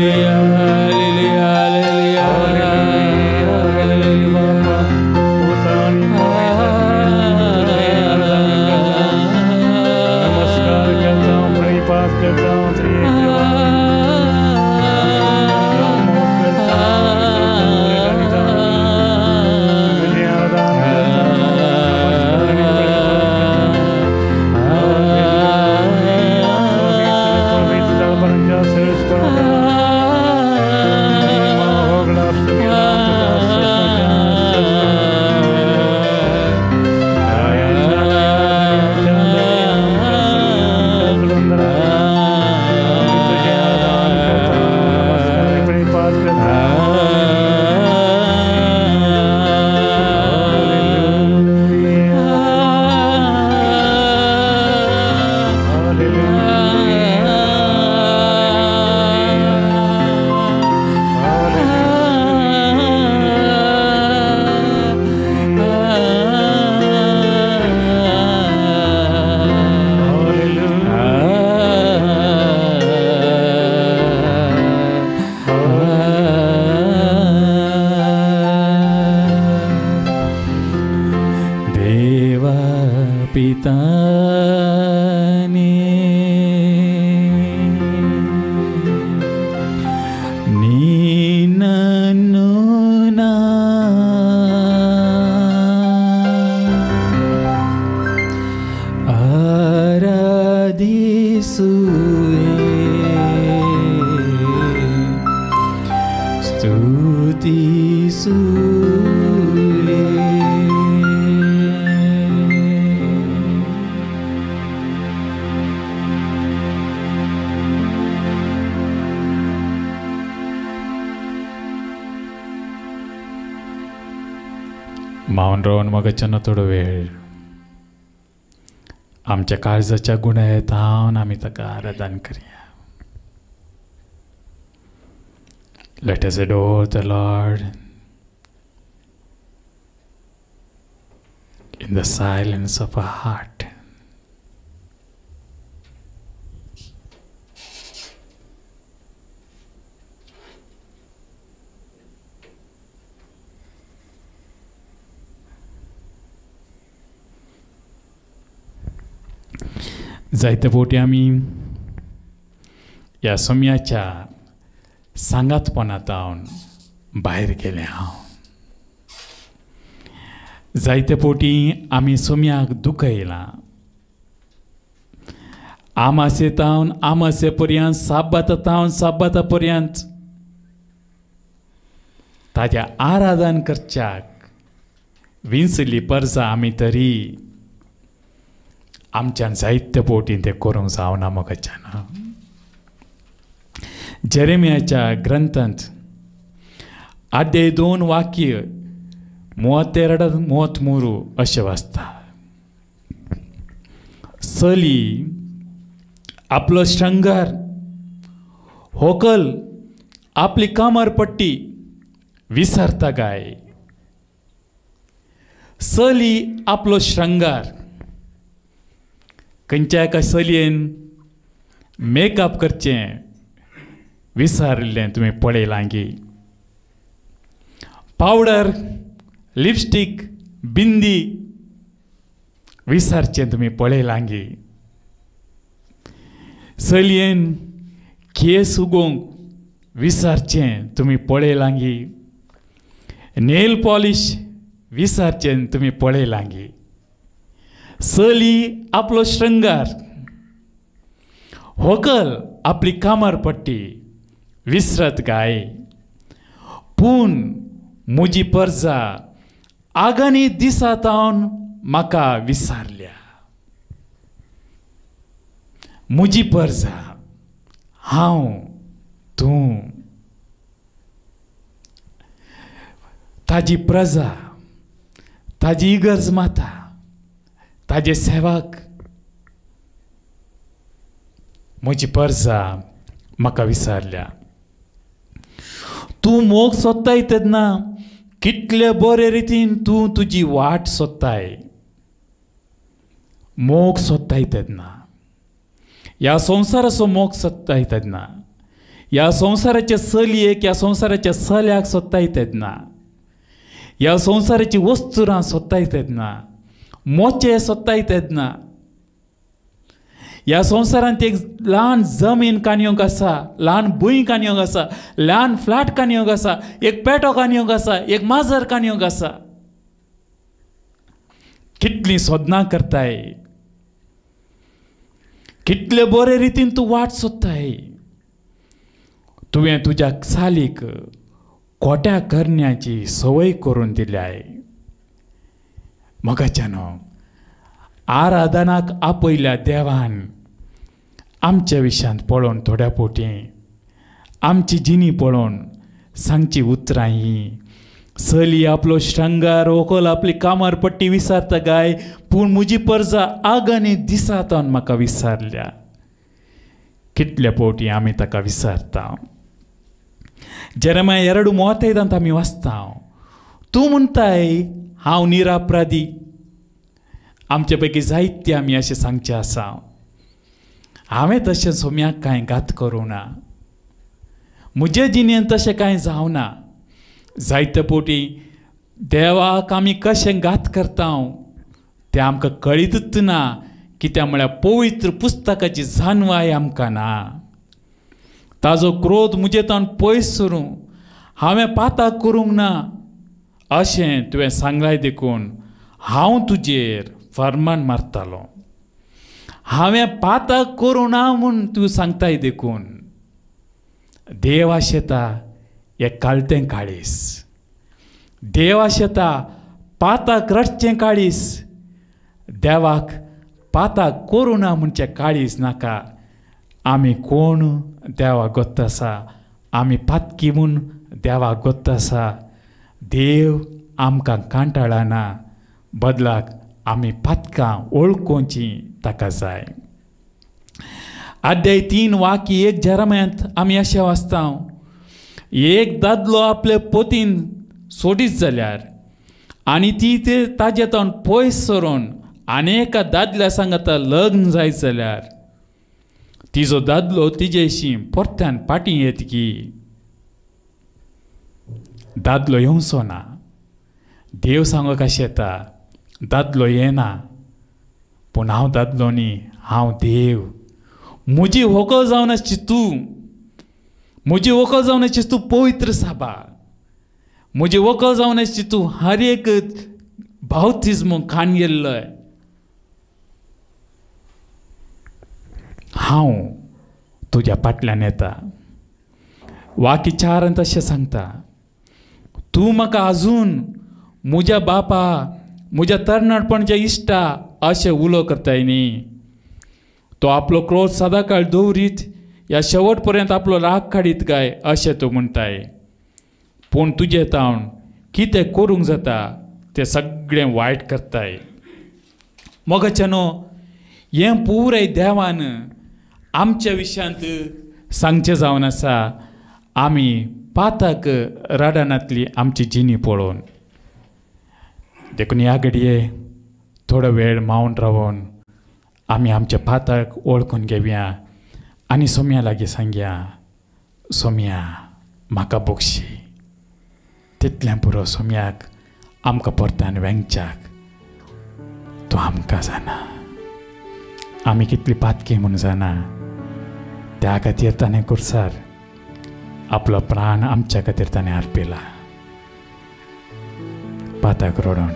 hallelujah, hallelujah, hallelujah. नमस्कार करता हूँ, प्रणिपात करता हूँ त्रिएक देवा. तुझे आराधना करता हूँ, नमस्कार आणि प्रणिपात करता हूँ. पवित्र पवित्र श्रेष्ठ देवा पिताने ನಿನ್ನನ್ನು ನಾ ಆರಾಧಿಸುವೆ, ಸ್ತುತಿಸುವೆ. मावन रावन मगाच्यान थोडो वेळ आमच्या काळजाच्या गुण्यात हावन आमी ताका आराधन करया. Let us adore the Lord in the silence of our heart. जायते फावटी आमी ह्या सोम्याच्या सांगातपणांत भायर गेले हांव. जायते फावटी आमी सोम्याक दुखयलां, आमासे तावन आमासे पर्यंत, साबाता तावन साबाता पर्यंत ताज्या आराधन करच्याक विंचली परजा आमी तरी आमच्यान जायते पोटी तें करूंक जावना मोगाच्यान. जेरेमियाच्या ग्रंथांत आद्याय 2 वाक्य 32 33 अशें वाचता. चली आपलो शृंगार, होकल आपली कामरपट्टी विसरता काय? चली आपलो शृंगार, खंयच्या एका चलयेन मेकअप करचें विसरिल्लें तुमी पळयलां की पावडर, लिपस्टीक, बिंदी विसरचें तुमी पळयलां की चलयेन केस उगोवंक विसरचें तुमी पळयलां की नेल पॉलिश विसरचें तुमी पळयलां की चली आपलो शृंगार, होकल आपली कामरपट्टी विसरत काय? पूण म्हजी परजा आगानी दिसा तावन म्हाका विसरल्या. म्हजी परजा, हांव, तूं, ताजी प्रजा, ताजी इगर्ज माता, ताजे सेवक, म्हजी परजा म्हाका विसरल्या. तूं मोग सोदताय तेन्ना कितले बरे रितीन तूं तुजी वाट सोदताय. मोग सोदताय तेन्ना, ह्या संवसाराचो मोग सोदताय तेन्ना, ह्या संवसाराच्या चलयेक, ह्या संवसाराच्या चल्याक सोदताय तेन्ना, ह्या संवसाराची वस्तुरां सोदताय तेन्ना, मोचे सोदताय तेन्ना, ह्या संवसारांत एक ल्हान जमीन काणयोंक आसा, ल्हान भूंय काणयोंक आसा, ल्हान फ्लॅट काणयोंक आसा, एक पेटो काणयोंक आसा, एक माजर काणयोंक आसा. कितलीं सोदनां करताय, कितले बरे रितीन तूं वाट सोदताय. तुवें तुज्या चालीक कोट्या करण्याची संवय करून दिल्याय. मोगाच्यानो, आराधनाक आपयल्या देवान आमच्या विशयांत पळोवन थोड्या पोटी आमची जिणी पळोवन सांगची उतरां ही. चली आपलो शृंगार, व्हंकल आपली कामरपट्टी विसरता काय? पूण म्हजी परजा आगानी दिसातान म्हाका विसरल्या. कितल्या पोटी आमी ताका विसरता. जेरेमाया 2:35 आमी वाचता, तूं म्हणटाय हांव निरापराधी. आमचे पैकी जायते आमी अशें सांगचें आसा, हांवें तशें सोम्याक कांय घात करूं ना, म्हजे जिणेंत तशें कांय जावना. जायते पोटी देवाक आमी कशें घात करता तें आमकां कळीतच ना, कित्याक म्हळ्यार पवित्र पुस्तकाची जाणवाय आमकां ना. ताजो क्रोध म्हजे तावन पयस सरूं, हांवें पाताक करूंक ना अशें तुवें सांगलाय देखून हांव तुजेर फरमान मारतालो. हांवें पाताक करूं ना म्हूण तूं सांगताय देखून देव आशेता हें कालतें काळीस, देव आशेता पाताक रडचें काळीस, देवाक पाताक करूं ना म्हणचें काळीस नाका. आमी कोण देवाक गोत्त आसा, आमी पातकी म्हूण देवाक गोत्त आसा. देव आमकां कांटाळना, बदलाक आमी पातकां वळखुची ताका जाय. अध्याय 3 वाक्य 1 जेरेमियांत आमी अशें वाचता, एक दादलो आपले पोतीन सोडीत जाल्यार आनी ती ते ताजे तावन पयस सरून आनी एका दादल्या सांगाता लग्न जायत जाल्यार तिजो दादलो तिजेशी परत्यान फाटीं येत की दादलो येवचो ना. देव सांगूंक अशें येता, दादलो येना, पूण हांव दादलो न्ही, हांव देव. म्हजी व्हंकल जावन आसची तूं, म्हजी व्हंकल जावन आसची तूं पवित्र साबा, म्हजी व्हंकल जावन आसची तूं हर एक बावतिज्म खाण गेल्लो. हांव तुज्या फाटल्यान येता. वाक्य 4 तशें सांगता, तूं म्हाका आजून म्हज्या बापा म्हज्या तरणाटपणच्या इश्टा अशें उलो करताय न्ही. तो आपलो क्रोध सदांकाळ दवरीत या शेवट पर्यंत आपलो राग काडीत काय अशें तूं म्हणटाय. पूण तुजें तावन कितें करूंक जाता तें सगळें वायट करताय. मोगाच्या न्हू हें पुराय देवान आमच्या विशयांत सांगचें जावन आसा. आमी पाताक रडनातली आमची जिणी पळोवन. देखून ह्या घडये थोडो वेळ मावन रावन आमी आमच्या पाताक वळखून घेवया आनी सोम्या लागीं सांगया, सोम्या म्हाका बक्षी. तितलें पुरो सोम्याक आमकां परतान वेंगच्याक तो आमकां जाणा. आमी कितली पातकी म्हूण जाणा. त्या खातीर ताणें कुर्सार आपलो प्राण आमच्या खातीर ताणें अर्पिला. पाताक रडोन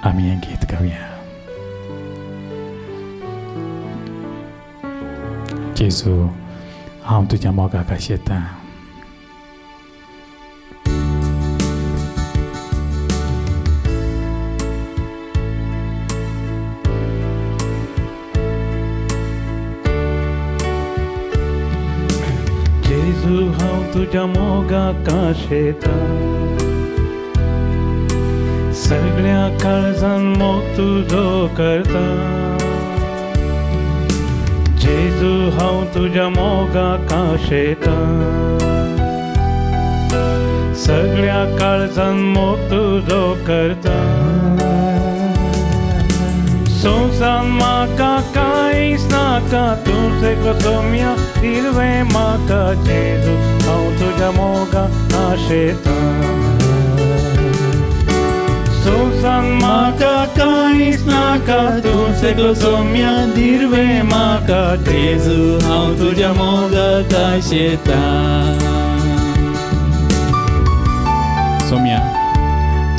आमी हें गीत गावया. जेजू हांव तुज्या मोगाक आशेतां. जेजू हांव तुज्या मोगाक आशेतां, सगळ्या काळजान मोग तुजो करता. जेजू हांव तुज्या मोगाक आशेतां, सगळ्या काळजान मोग तुजो करता. संवसार म्हाका कांयच नाका, तूं एकलो सोम्या दिलवें म्हाका. जेजू हांव तुज्या मोगाक आशेतां, संवसार म्हाका कांयच नाका, तूं एकलो सोम्या दिलवें म्हाका. जेजू हांव तुज्या मोगाक आशेतां. सोम्या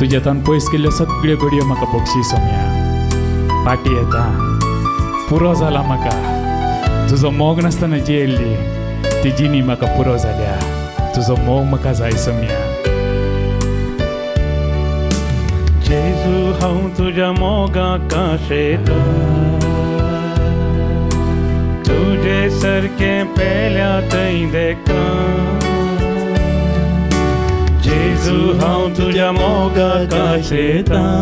तुज्या तान पयस केल्ल्यो सगळ्यो घडयो म्हाका बक्षी. सोम्या पाटी येता पुरो जाला म्हाका. तुजो मोग नासतना जियेल्ली ती जिणी म्हाका पुरो जाल्या. तुजो मोग म्हाका जाय सोम्या. जेजू हांव तुज्या मोगाक आशेतां, तुजे सारकें पेल्या थंय देखता. जेजू हांव तुज्या मोगाक आशेतां,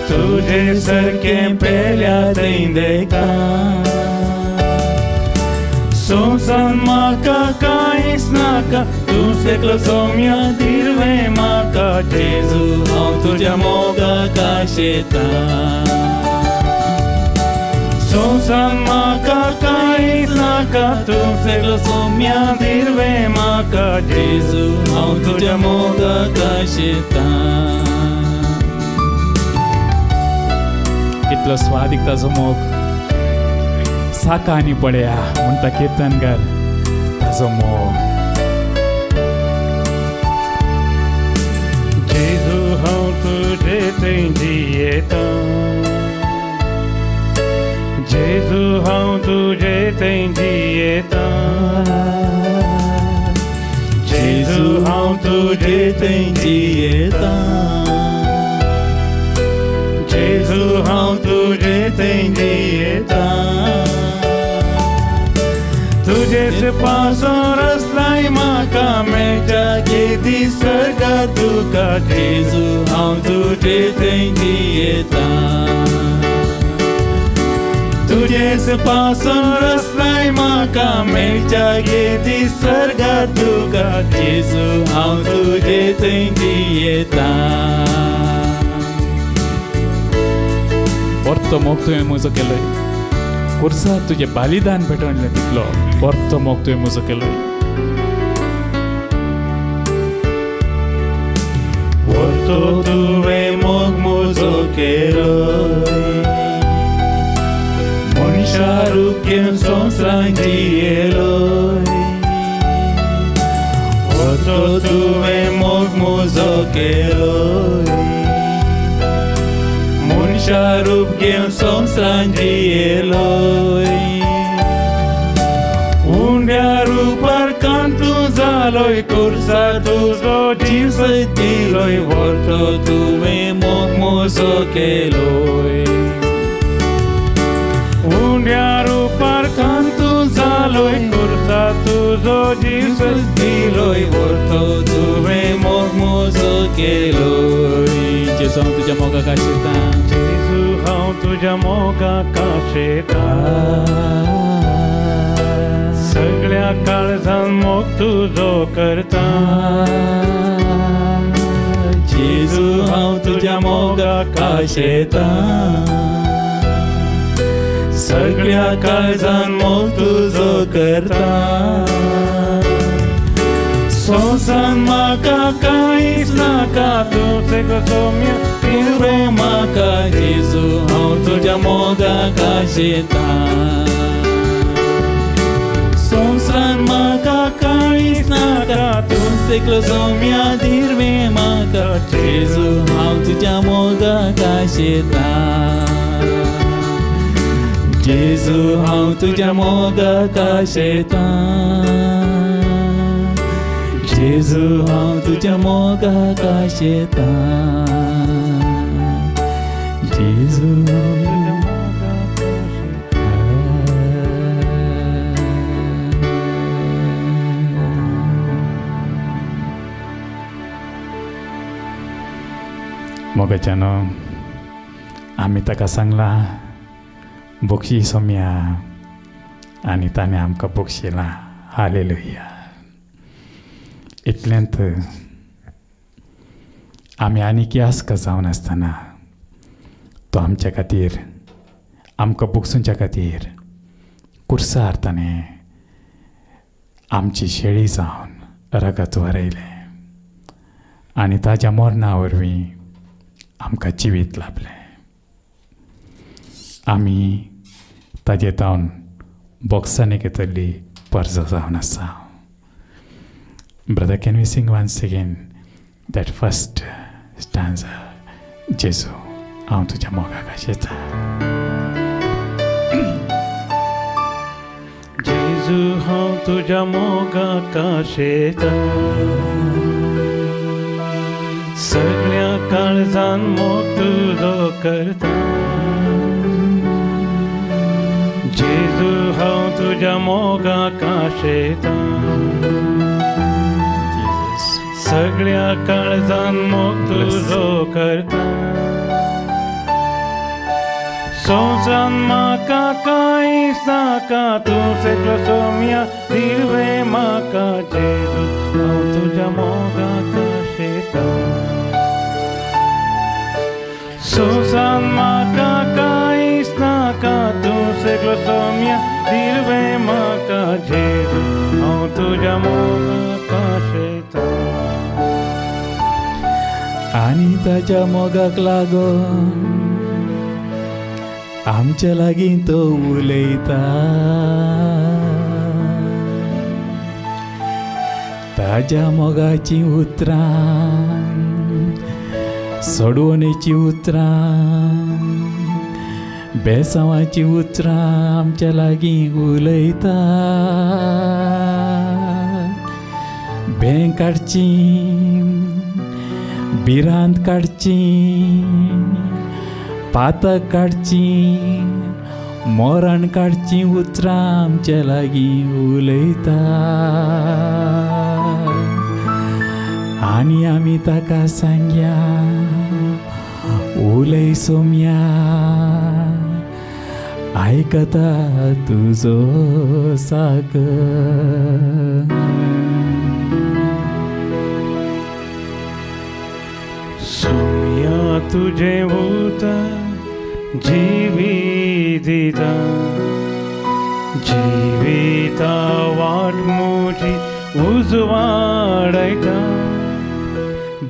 तुजे सारकें पेल्या थंय देखता. संवसार म्हाका कांयच नाका, तूं एकलो सोम्या दिलवें म्हाका. जेजू हांव तुज्या मोगाक आशेतां, संवसार म्हाका कांयच नाका, तूं एकलो सोम्या दिलवें म्हाका. जेजू हांव तुज्या मोगाक आशेतां. कितलो स्वादीक ताजो मोग. साका आनी पळया म्हणटा कीर्तनकार ताजो मोग. जेजू हांव तुजे थंय जियेतां, जेजू हांव तुजे थंय जियेतां, जेजू हांव तुजे थंय जियेतां, जेजू हांव तुजे थंय जियेतां. तुजेच पासून रसलाय म्हाका मेळच्या केदी सर्गार तुका. जेजू हांव तुजे थंय जियेतां, तुजेच पासून रसलाय म्हाका मेळच्या केदी सर्गार तुका. जेजू हांव तुजे थंय जियेतां. परतो मोग तुवें म्हजो केलोय, कुर्सा तुजें बलिदान भेटवणलें तितलो परतो मोग तुवें म्हजो केलोय. परतो तुवें मोग म्हजो केलोय, मनशा रूप घेवन संवसारांत जियेलोय. परतो तुवें मोग म्हजो केलोय, मनशा रूप घेवन संवसारान जियेलोय. उंड्या रुपार कांतू जालोय कुर्सा तुजो जीव सयत दिलोय व्हरतो तुवें मोग म्हजो केलोय. उंड्या रुपार कांतू जालोय कुर्सा तुजो जीव सयत दिलोय व्हरतो तुवें मोग म्हजो केलोय. जेजू हांव तुज्या मोगाक आशेतां. जेजू हांव तुज्या मोगाक आशेतां. सगळ्या काळजान मोग तुजो करता. जेजू हांव तुज्या मोगाक आशेतां. सगळ्या काळजान मोग तुजो करता. संवसारान म्हाका कांयच नाका तूं सगळो सोम्या पिवरे म्हाका. जेजू हांव तुज्या मोगाक आशेतां. संवसारान म्हाका कांयच नाका तूं एकलो सोम्या दिरवे म्हाका. जेजू हांव तुज्या मोगाक आशेतां. जेजू हांव तुज्या मोगाक आशेतां. जेजू हांव तुज्या मोगाक आशेतां. जेजू तुज्या मोगाक आशेतां. मोगाच्यानो आमी ताका सांगलां बक्षी सोम्या आनी ताणें आमकां बक्षिलां. हालेलुया. इतल्यांत आमी आनीक यास्क जावन आसतना तो आमच्या खातीर आमकां बक्षुच्या खातीर कुर्सार ताणें आमची शेळी जावन रगत वरयलें आनी ताज्या मरणा वरवीं आमकां जिवीत लाभलें. आमी ताजे तावन बॉक्सांनी घेतली परजा जावन आसा. Brother, can we sing once again that first stanza? जेजू हांव तुज्या मोगाक आशेतां. जेजू हांव तुज्या मोगाक आशेतां. सगळ्या काळजान मोग तुजो करता. जेजू हांव तुज्या मोगाक आशेतां. सगळ्या काळजान मोग तुजो करता. संवसारान म्हाका कांयच नाका तूं सगळो सोम्या दिवे म्हाका. जेजू हांव तुज्या मोगाक आशेतां. संवसारान म्हाका कांयच नाका तूं सगळो सोम्या दिवे म्हाका. जेजू हांव तुज्या मोगाक आशेतां. आनी ताच्या मोगाक लागून आमच्या लागीं तो उलयता. ताज्या मोगाचीं उतरां सोडवणेचीं उतरां बेसांवाचीं उतरां आमच्या लागीं उलयता. बें काडची भिरांत काडची पातक काडची मरण काडची उतरां आमच्या लागीं उलयता. आनी आमी ताका सांगया उलय सोम्या आयकता तुजो साक. सोम्या तुजें उतर जिवी दिता. जिविता वाट म्हजी उजवाडयता.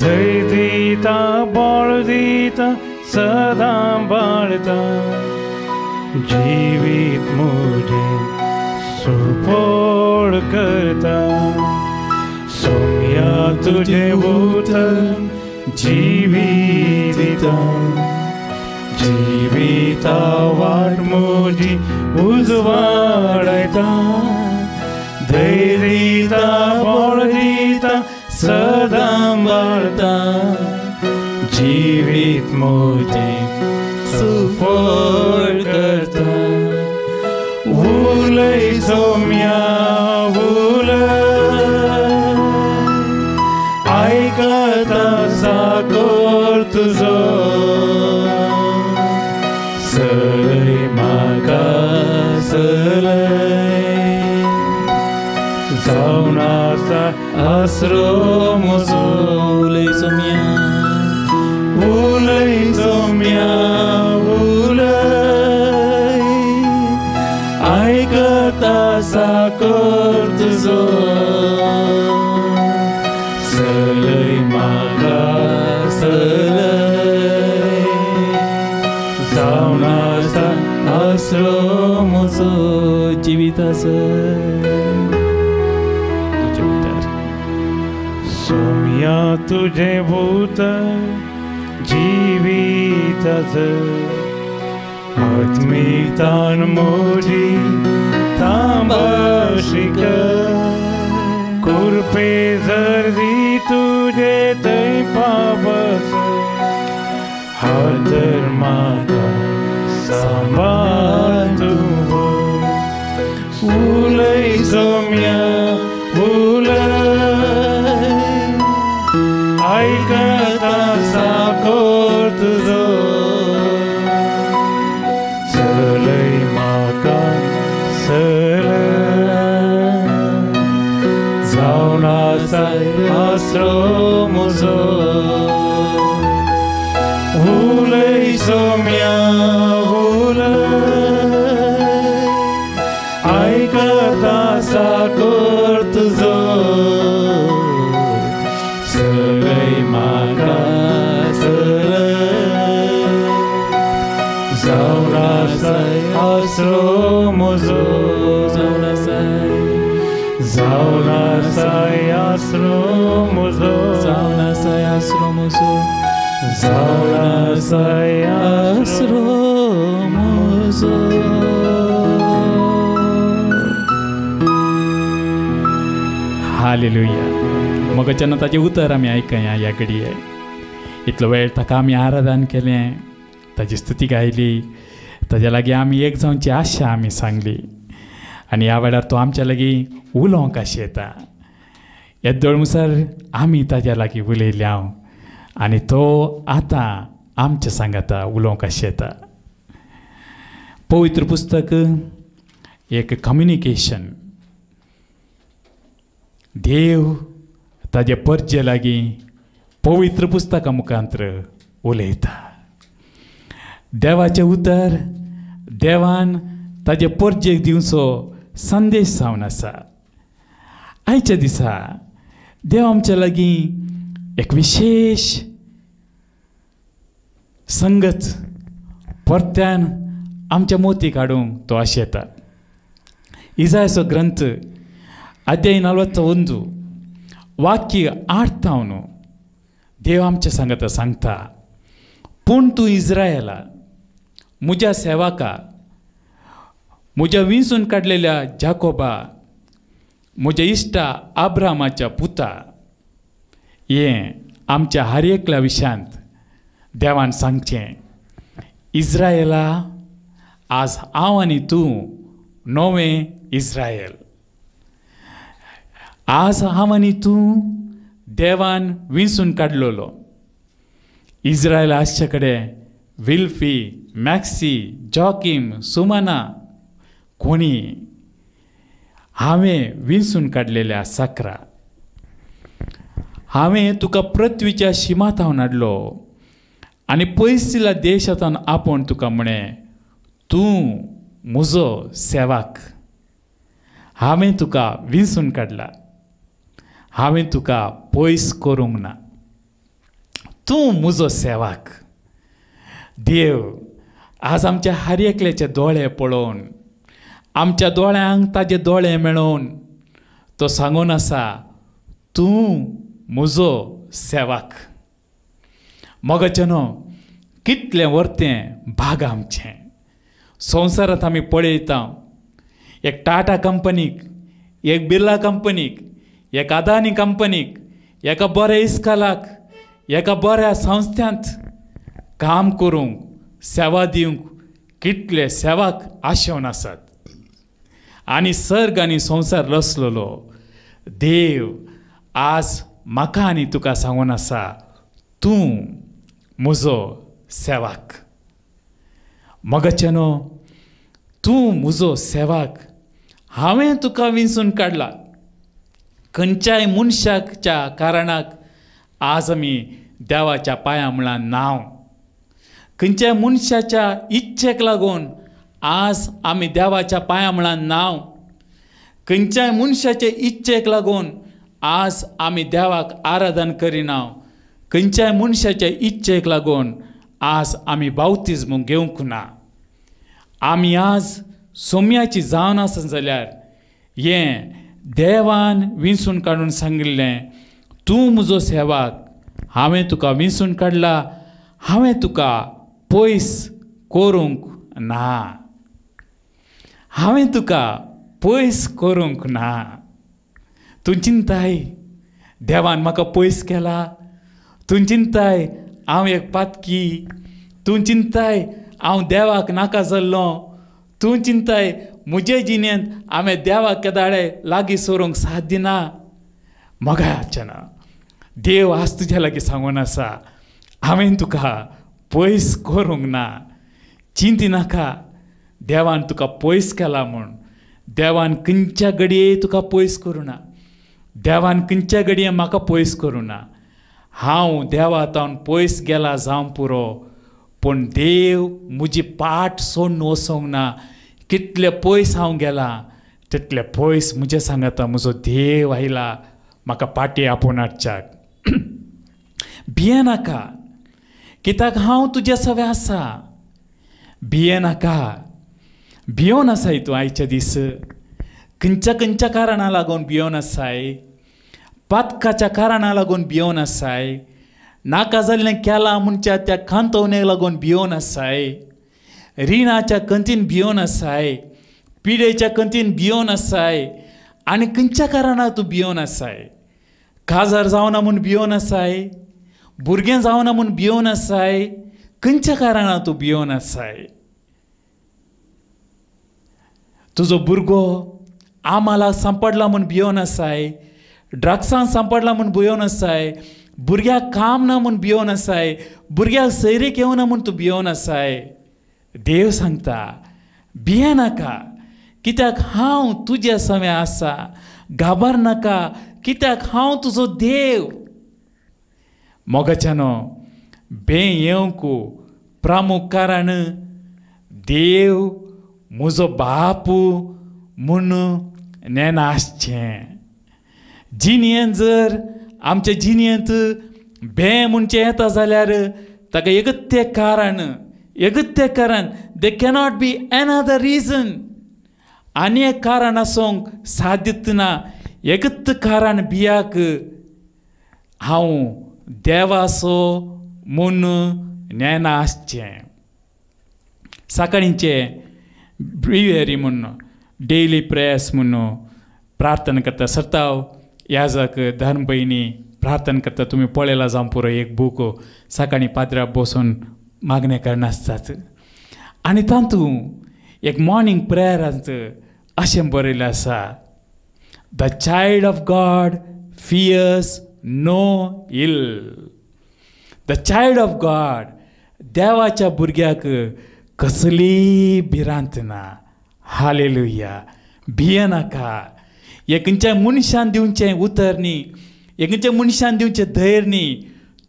धैर्य दिता बळ दिता सदां बाळता. जिवीत म्हजें सुफळ करता. सोम्या तुजें उतर जिवी दिता. जिविता वाट म्हजी उजवाडयता, धैर्य दिता बळ दिता सदां वाडता, जिवीत म्हजें सुफळ करता. उलय सोम्या उलय, आयकता साकोर तुजो, सलय म्हाका सलय, जावन आसा आसरो म्हजो. उलय सोम्या उलय सोम्या उलय, आयकता साकोर तुजो, सलय म्हाका सलय, जावन आसा आसरो म्हजो. जिविताचो तुजें उतर सोम्या तुजें उतर जिविताचो, आत्मिकतान म्हजी थांबशिक, कृपे जरी तुजे थंय पावस, हातर म्हाका सांबाळ तूं. उलय सोम्या उलय, आयकता साकोर तुजो, सलय म्हाका सलय, जावन आसा आसरो म्हजो. उलय सोम्या उलय, आयकता साकोर तुजो, सलय म्हाका सलय, जावन आसा आसरो म्हजो, जावन आसा जावन आसा आसरो म्हजो, जावन आसा आसरो म्हजो, जावन आसा आसरो म्हजो. हालेलुया. मोगाच्यान ताजें उतर आमी आयकया ह्या घडये. इतलो वेळ ताका आमी आराधन केलें, ताजी स्तुती गायली, ताज्या लागीं आमी एक जावची आशा आमी सांगली आनी ह्या वेळार तो आमच्या लागीं उलोवंक आशेता. येदोळ मुसार आमी ताज्या लागीं उलयल्या आनी तो आतां आमच्या सांगाता उलोवंक आशेता. पवित्र पुस्तक एक कम्युनिकेशन, देव ताजे परजे लागीं पवित्र पुस्तका मुखांत्र उलयता. देवाचें उतर देवान ताजे परजेक दिवचो संदेश जावन आसा. आयच्या दिसा देव आमच्या लागीं एक विशेश संगत परत्यान आमच्या मोती काडूंक तो आशेता. इजायाचो ग्रंथ अध्याय 41 वाक्य 8 थावन देव आमच्या सांगता सांगता, पूण तूं इज्रायला म्हज्या सेवका, म्हज्या विंचून काडलेल्या जाकोबा, म्हज्या इश्टा आब्रामाच्या पुता, हें आमच्या हर एकल्या विशयांत देवान सांगचें. इज्रायला आज हांव आनी तूं नवें इज्रायल, आज हांव आनी तूं देवान विंचून काडलेलो. इज्रायल आसचे कडेन विल्फी, मॅक्सी, जॉकीम, सुमना कोणी हांवें विंचून काडलेल्या साकरा. हांवें तुका पृथ्वीच्या शिमांत हाडलो आनी पयसिल्ल्या देशांत आपोवन तुका म्हळें, तूं म्हजो सेवक, हांवें तुका विंचून काडला, हांवें तुका पयस करूंक ना, तूं म्हजो सेवक. देव आज आमच्या हर एकल्याचे दोळे पळोवन, आमच्या दोळ्यांक ताजे दोळे मेळोवन तो सांगून आसा, तूं म्हजो सेवक. मोगाचें न्हू, कितलें वर्तें भाग आमचें. संवसारांत आमी पळयता एक टाटा कंपनीक, एक बिर्ला कंपनीक, एक अदानी कंपनीक, एका बऱ्या इस्कालाक, एका बऱ्या संस्थ्यांत काम करूंक, सेवा दिवंक कितले सेवाक आशेवन आसात. आनी सर्ग आनी संवसार रचलेलो देव आज म्हाका आनी तुका सांगून आसा, तूं म्हजो सेवाक. मगाचेनो तूं म्हजो सेवाक, हांवें तुका विंचून काडला. खंयच्याय मनशाच्या कारणाक आज आमी देवाच्या पांया मुळां नांव, खंयच्याय मनशाच्या इच्छेक लागून आज आमी देवाच्या पांया मुळां नांव, खंयच्याय मनशाचे इच्छेक लागून आज आमी देवाक आराधन करिना, खंयच्याय मनशाचे इच्छेक लागून आज आमी बावतिज्म घेवंक ना. आमी आज सोम्याची जावन आसत जाल्यार हें देवान विंचून काडून सांगिल्लें, तूं म्हजो सेवाक, हांवें तुका विंचून काडला, हांवें तुका पयस करूंक ना, हांवें तुका पयस करूंक ना. तूं चिंताय देवान म्हाका पयस केला, तूं चिंताय हांव एक पातकी, तूं चिंताय हांव देवाक नाका जाल्लो, तूं चिंताय म्हजे जिणेंत हांवें देवाक केदाळे लागीं सरूंक साथ दिना. मगाच्या ना देव आज तुज्या लागीं सांगून आसा, हांवें तुका पयस करूंक ना. चिंती नाका, देवान तुका पयस केला म्हूण. देवान खंयच्या घडये तुका पयस करूं ना, देवान खंयच्या घडये म्हाका पयस करूं ना. हांव देवा तावन पयस गेला जावं पुरो, पूण देव म्हजी पाट सोडून वचोंक ना. कितले पयस हांव गेला तितले पयस म्हजें सांगाता म्हजो देव आयला म्हाका पाटी आपोवन हाडच्याक. भियेनाका, कित्याक हांव तुज्या सवे आसा. भियेनाका, भियोन आसाय तूं आयच्या दीस. खंयच्या खंयच्या कारणां लागून भियोन आसाय, पातकाच्या कारणां लागून भियोन आसाय, नाका जाल्लें केलां म्हणच्या त्या खांतवणेक लागून भियोन आसाय, रिणाच्या कंतीन भियोन आसाय, पिडेच्या कंतीन भियोन आसाय, आनी खंयच्या कारणाक तूं भियोन आसाय. काजार जावना म्हूण भियोन आसाय, भुरगें जावना म्हूण भियोन आसाय, खंयच्या कारणाक तूं भियोन आसाय. तुजो भुरगो आमालाक सांपडला म्हूण भियोन आसाय, ड्रग्सांक सांपडला म्हूण भियोन आसाय, भुरग्याक काम ना म्हूण भियोन आसाय, भुरग्याक सैरीक येवना म्हूण तूं भियोन आसाय. देव सांगता भियेनाका, कित्याक हांव तुज्या सवे आसा. घाबर नाका, कित्याक हांव तुजो देव. मोगाच्यानो बें येवंक प्रमुख कारण देव म्हजो बाप म्हूण नेना आसचें. जिणेंत जर आमच्या जिणेंत बें म्हणचें येता जाल्यार ताका एकच तें कारण, एकच तें कारण, they cannot be another reason. आनी एक कारण आसूंक साध्यत ना. एकच कारण बियाक हांव देवाचो म्हूण नेना आसचें. सकाळींचें ब्रिवेरी म्हूण डेली प्रेयर्स म्हूण प्रार्थना करता सरताव याजक धर्म भयणी प्रार्थना करता. तुमी पळयला जावं पुरो एक बूक सकाळीं पाद्रा बसून मागणें करनासतात. आनी तातूंत एक मॉर्निंग प्रेयरांत अशें बरयलें आसा, the child of God fears no ill. The child of God, देवाच्या भुरग्याक कसलीय भिरांत ना. हालेलुया. भियेनाका. हे खंयच्या मनशान दिवचें उतर न्ही, हे खंयच्या मनशान दिवचें धैर्य न्ही,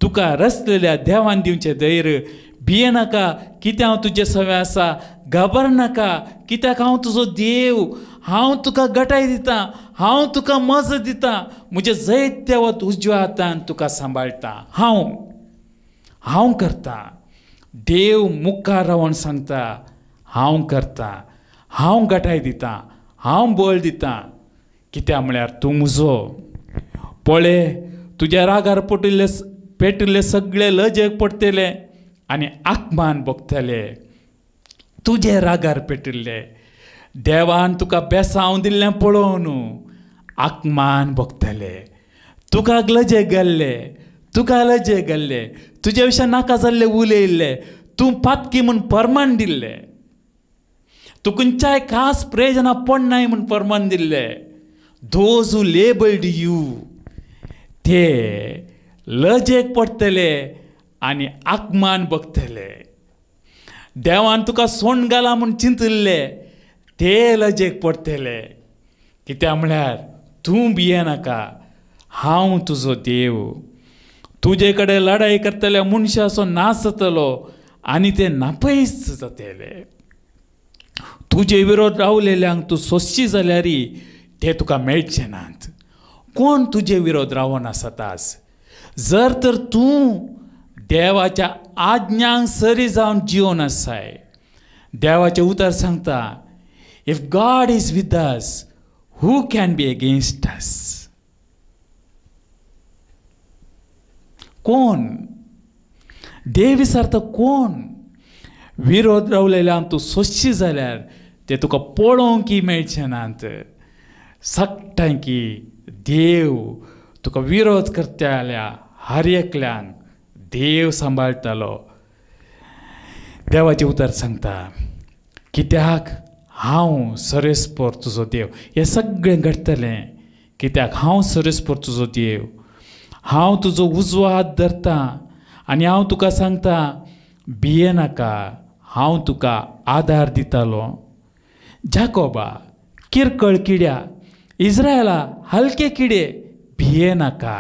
तुका रचलेल्या देवान दिवचें धैर्य. भियेनाका, कित्याक हांव तुजे सवे आसा. घाबर नाका, कित्याक हांव तुजो देव. हांव तुका गटाय दितां, हांव तुका मज दितां, म्हजें जैत वत उजव्या हातान तुका सांबाळटा. हांव हांव करता. देव मुखार रावन सांगता हांव करता, हांव गटाय दितां, हांव बळ दितां. कित्याक म्हळ्यार तूं म्हजो. पळय तुज्या रागार पटिल्ले पेटिल्ले सगळे लजेक पडटले आनी आकमान भोगतले. तुजे रागार पेटिल्ले देवान तुका बेसांव दिल्लें पळोवन आकमान भोगतले. तुका लजे गेल्ले, तुका लजे गेल्ले, तुजे विशीं नाका जाल्ले उलयल्ले, तूं पातकी म्हूण परमाण दिल्ले, तूं खंयच्याय खास प्रयोजना पडनाय म्हूण परमाण दिल्ले. Those who labelled you ते लजेक पडटले आनी आकमान भोगतले. देवान तुका सोंड घाला म्हूण चिंतिल्ले ते लजेक पडटले. कित्याक म्हळ्यार तूं भियेनाका, हांव तुजो देव. तुजे कडेन लडाई करतल्या मनशाचो नाश जातलो आनी ते नापयस जातले. तुजे विरोध रावलेल्यांक तूं सोंसशी जाल्यार ते तुका मेळचे नात. कोण तुजे विरोध रावोन आसात आज? जर तर तूं देवाच्या आज्ञांक सरी जावन जिवन आसाय. देवाचें उतर सांगता, if God is with us who can be against us? कोण देव विचारता, कोण विरोध रावलेल्यांक तूं सोंसशी जाल्यार ते तुका पळोवंक मेळचे नात. सगटाय की देव तुका विरोध करतल्या हर एकल्यांक देव सांबाळटालो. देवाचें उतर सांगता, कित्याक हांव सरेस्पर तुजो देव. हें सगळें घडटलें कित्याक हांव सरेस्पर तुजो देव. हांव तुजो उजवो हात धरता आनी हांव तुका सांगता, भियेनाका, हांव तुका आदार दितालो. जाकोबा किरकळ किड्या, इस्रायला हलके किडे, भियेनाका.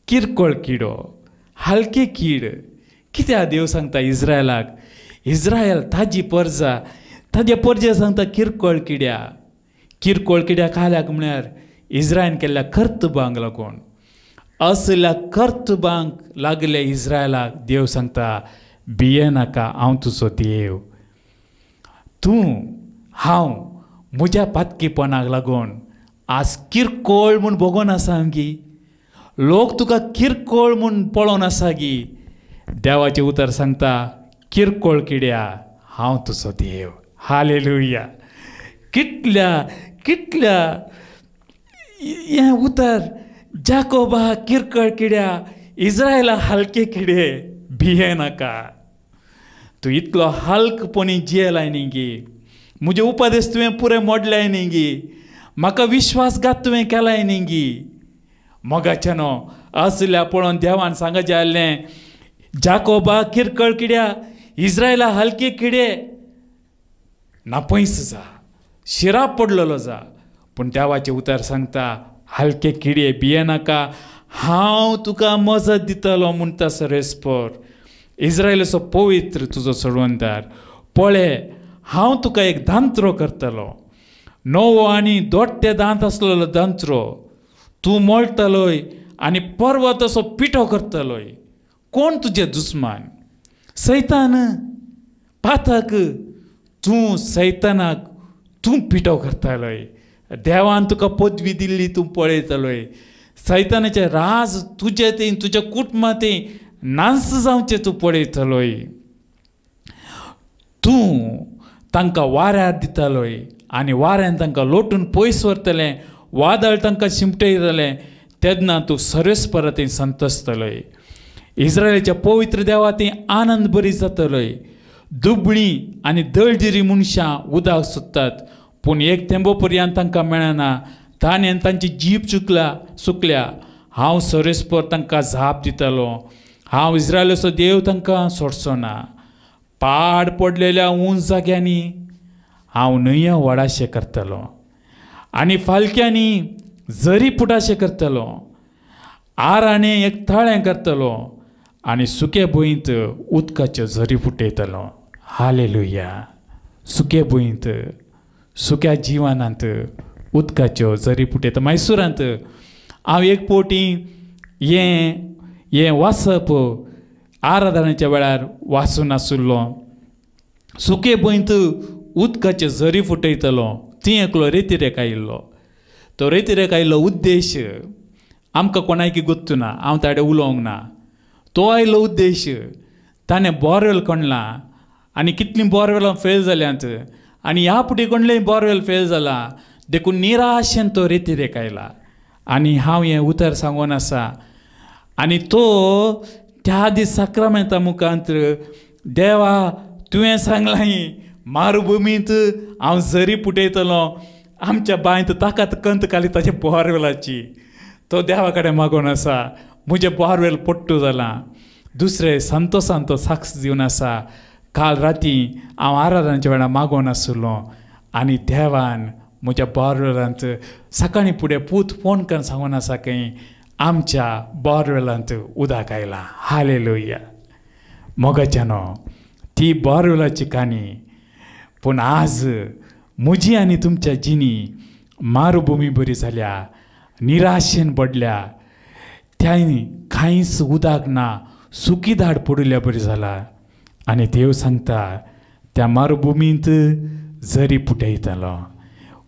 किरकोळ किडो, हलके कीड. कित्याक देव सांगता इस्रायलाक? इस्रायल ताजी परजा, ताजे परजे सांगता किरकोळ किड्या. किरकोळ किड्या खाल्याक म्हळ्यार इस्रायन केल्ल्या कर्तुबांक लागून. असल्या कर्तुबांक लागले इस्रायलाक देव सांगता, भियेनाका, हांव तुजो देव. तूं हांव म्हज्या पातकीपणाक लागून आज किरकोळ म्हूण भोगोन आसा गी, लोक तुका किरकोळ म्हूण पळोवन आसा गी. देवाचें उतर सांगता, किरकोळ किड्या, हांव तुजो देव. हालेलुया. कितल्या कितल्या हें उतर, जाकोबा किरकोळ किड्या, इस्रायला हलके किडे, भियेनाका. तूं इतलो हलकपणी जियेलाय न्ही गी, म्हजे उपदेश तुवें पुरे मोडल्याय न्ही गी, म्हाका विश्वासघात तुवें केलाय न्ही गी. मोगाचें न्हू असल्या पळोवन देवान सांगचें आसलें, जाकोबा किरकोळ किड्या, इस्रायला हलके किडे, नापयस जा, शिराप पडलेलो जा. पूण देवाचें उतर सांगता, हलके किडे भियेनाका, हांव तुका मजत दितलो म्हणटा सरेस्पर. इस्रायलाचो पवित्र तुजो सोडवणदार. पळय, हांव तुका एक दांत्रो करतलो, नवो आनी दोट्टे दांत आसलेलो दांत्रो. तूं मोळटलोय आनी पर्वत असो पिठो करतलोय. कोण तुजे दुस्मान? सैतान, पातक. तूं सैतानाक तूं पिठो करतालोय. देवान तुका पदवी दिल्ली तूं पळयतलोय. सैतानाचें राज तुजे थंय, तुज्या कुटुंबा थंय नाश जावचें तूं पळयतलोय. तूं तांकां वाऱ्यार दितालोय आनी वाऱ्यान तांकां लोटून पयस व्हरतलें, वादळ तांकां शिमटयतलें. तेन्ना तूं सरेस्परा थंय संतोसतलोय. इस्रायलाच्या पवित्र देवा थंय आनंद बरी जातलोय. दुबळीं आनी दळदिरी मनशां उदक सोदतात, पूण एक तेंबो पर्यंत तांकां मेळना. ताणें तांची जीब सुकल्या. हांव सरेस्पर तांकां जाप दितलो. हांव इस्रायलाचो देव तांकां सोडचो ना. पाड पडलेल्या उंच जाग्यांनी हांव न्हंयो व्हडाशें करतलो आनी फालक्यांनी जरी पुटाशें करतलो. आराणे एक तळें करतलो आनी सुके भुंयंत उदकाच्यो झरी फुटयतलो. हालेलुया. सुके भुंयंत, सुक्या जिवनांत उदकाच्यो झरी फुटयता. मैसुरांत हांव एक फावटी हें वाचप आराधनाच्या वेळार वाचून आशिल्लो. सुके भुंयंत उदकाच्यो झरी फुटयतलो. ती एकलो रेतिरेक आयिल्लो. तो रेतिरेक आयिल्लो उद्देश आमकां कोणायकी गोत्तू ना, हांव ताडे उलोवंक ना. तो आयिल्लो उद्देश ताणें बोरवेल कोणला आनी कितलीं बोरवेलां फेल जाल्यांत आनी ह्या फुडें कोणलें बोरवेल फेल जाला, देखून निराशेन तो रेतीरेक आयला. आनी हांव हें उतर सांगून आसा आनी तो त्या दीस साक्रामेंता मुखांत देवा तुवें सांगलां मारुभुमींत हांव जरी पुटयतलो, आमच्या बांयत ताकात कंत काली ताच्या बोरवेलाची. तो देवा कडेन मागून आसा म्हजें बोरवेल पट्टू जालां. दुसरें संतोसान तो साक्ष दिवन आसा, काल राती हांव आराधनाच्या वेळार मागून आशिल्लो आनी देवान म्हज्या बोरवेलांत सकाळीं फुडें पूत फोन करून सांगून आसा की आमच्या बोरवेलांत उदक आयलां. हालेलुया. मोगाच्यानो ती बोरवेलाची काणी, पूण आज म्हजी आनी तुमच्या जिणी मारुभुमी बरी जाल्या, निराशेन पडल्या, त्या कांयच उदक ना, सुकी धाड पडिल्ल्या बरी जाला. आनी देव सांगता त्या मारुभुमींत जरी पुटयतलो.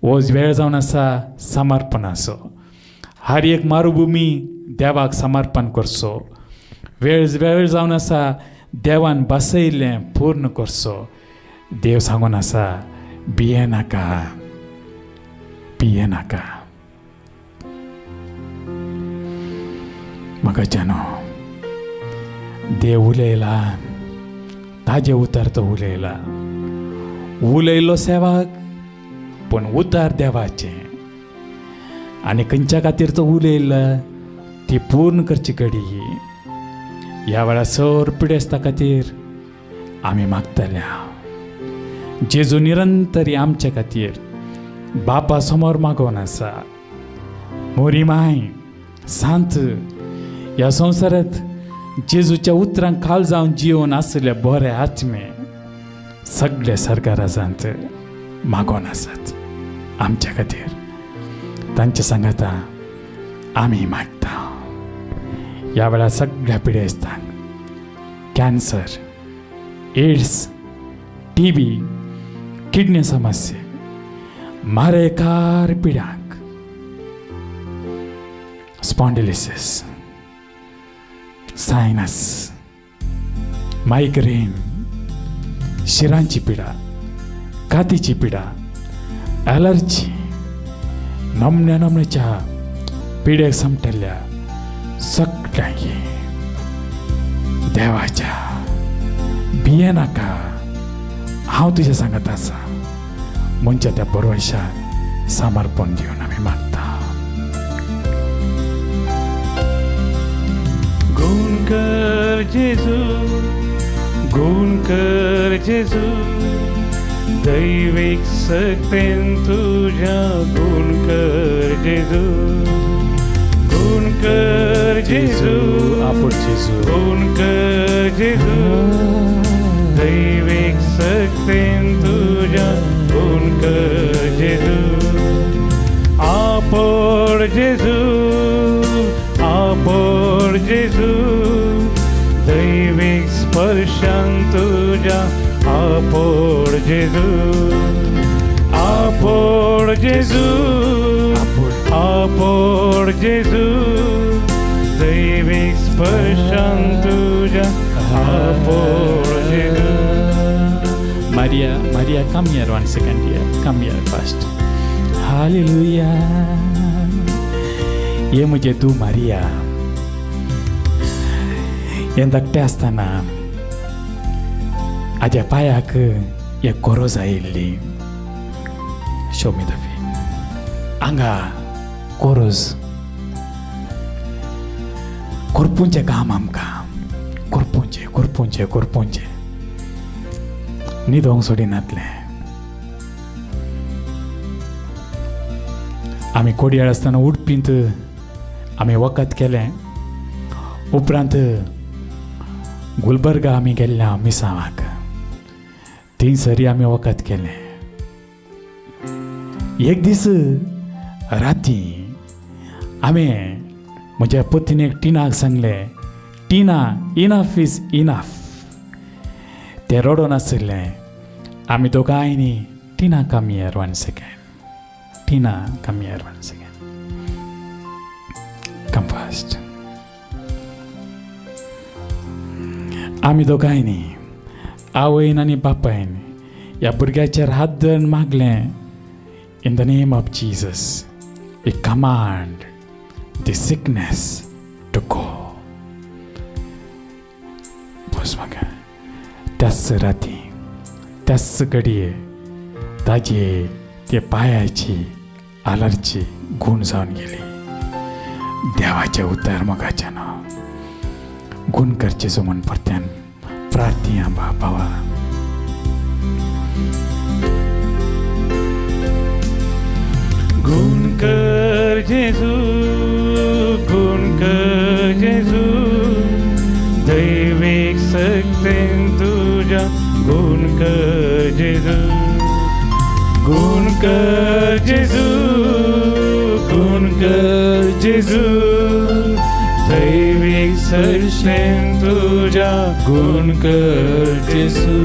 हो वेळ जावन आसा समर्पणाचो. हर एक मारुभुमी देवाक समर्पण करचो. वेळ वेळ जावन आसा देवान बसयल्लें पूर्ण करचो. देव सांगून आसा भिये नाका, भिये नाका. म्हाका देव उलयला, ताजें उतर तो उलयला, उलयलो सेवाक पूण उतर देवाचें. आनी खंयच्या खातीर तो उलयला ती पूर्ण करची घडी. ह्या वेळार सर पिडेस्ता खातीर आमी मागतल्या. जेजू निरंतरी आमच्या खातीर बापा समोर मागोवन आसा. मोरी माय सांत ह्या संवसारांत जेजूच्या उतरांक खाल जावन जिवन आशिल्ले बरे आत्मे सगळे सरकारांत मागोवन आसात आमच्या खातीर. तांच्या सांगाता आमी मागता. ह्या वेळार सगळ्या पिडेस्तांक कॅन्सर, एड्स, टीबी, किडनी समस्या, मारेकार पिड्यांक, स्पॉन्डिलिसिस, सायनस, मायग्रेन, शिरांची पिडा, कातीची पिडा, ॲलर्जी, नमण्या नमण्याच्या पिड्याक समटल्ल्या सगळ्यांक देवाच्या भिये नाका, हांव तुज्या सांगत आसा म्हणच्या त्या बरवशाक समर्पण दिवन आमी मागता. गुण कर जेजू, गुण कर जेजू, दैवीक शक्तीन तुझ्या गुण कर जेजू, गुण कर जेजू, आपोड जेजू, गुण कर जेजू, दैवीक शक्तीन तुझ्या गुण कर जेजू, आपोड जेजू, आपोड जेजू, दैवीक स्पर्शान तुझ्या आपोड जेजू, आपोड जेजू, आपोड जेजू, दैवीक स्पर्शान तुझ्या आपोड जेजू. Maria, Maria, come here 1 second here. Come here first. Hallelujah. ये मुझे तू मारिया. हें धाकटें आसतना आज्या पांयाक एक कोरोज आयिल्ली. Show me the way. हांगा कोरोज कोरपुंचें काम आमकां, कोरपुंचें कोरपुंचें कोरपुंचें न्हिदोंक सोडिनातलें. आमी कोडयाळ आसतना उडपींत आमी वखद केलें. उपरांत गुलबर्गा आमी गेल्ल्या मिसांवाक, थंयसरी आमी वखद केलें. एक दीस राती आमी म्हज्या पत्नीक टिनाक सांगलें, टिना इनाफ is enough. तें रडोन आशिल्लें. आमी दोगांयनी Tina come here 1 second, Tina come here 1 second, come fast. आमी दोगांयनी आवयन आनी बापायन ह्या भुरग्याचेर हात धरून मागलें, in the name of Jesus we command the sickness to go. बस म्हाका त्याच राती त्याच घडये ताजे ते पांयाची आलर्ची गूण जावन गेली. देवाचें उतर मोगाचें ना गूण करचें सो म्हूण परत्यान प्रार्थना बाबा. गुण कर जेजू, गुण कर जेजू, दैवीक शक्तीन तुज्या गुण कर जेजू, गुण कर जेजू, गुण कर जेजू, दैवीक शक्तीन तुज्या गुण कर जेजू.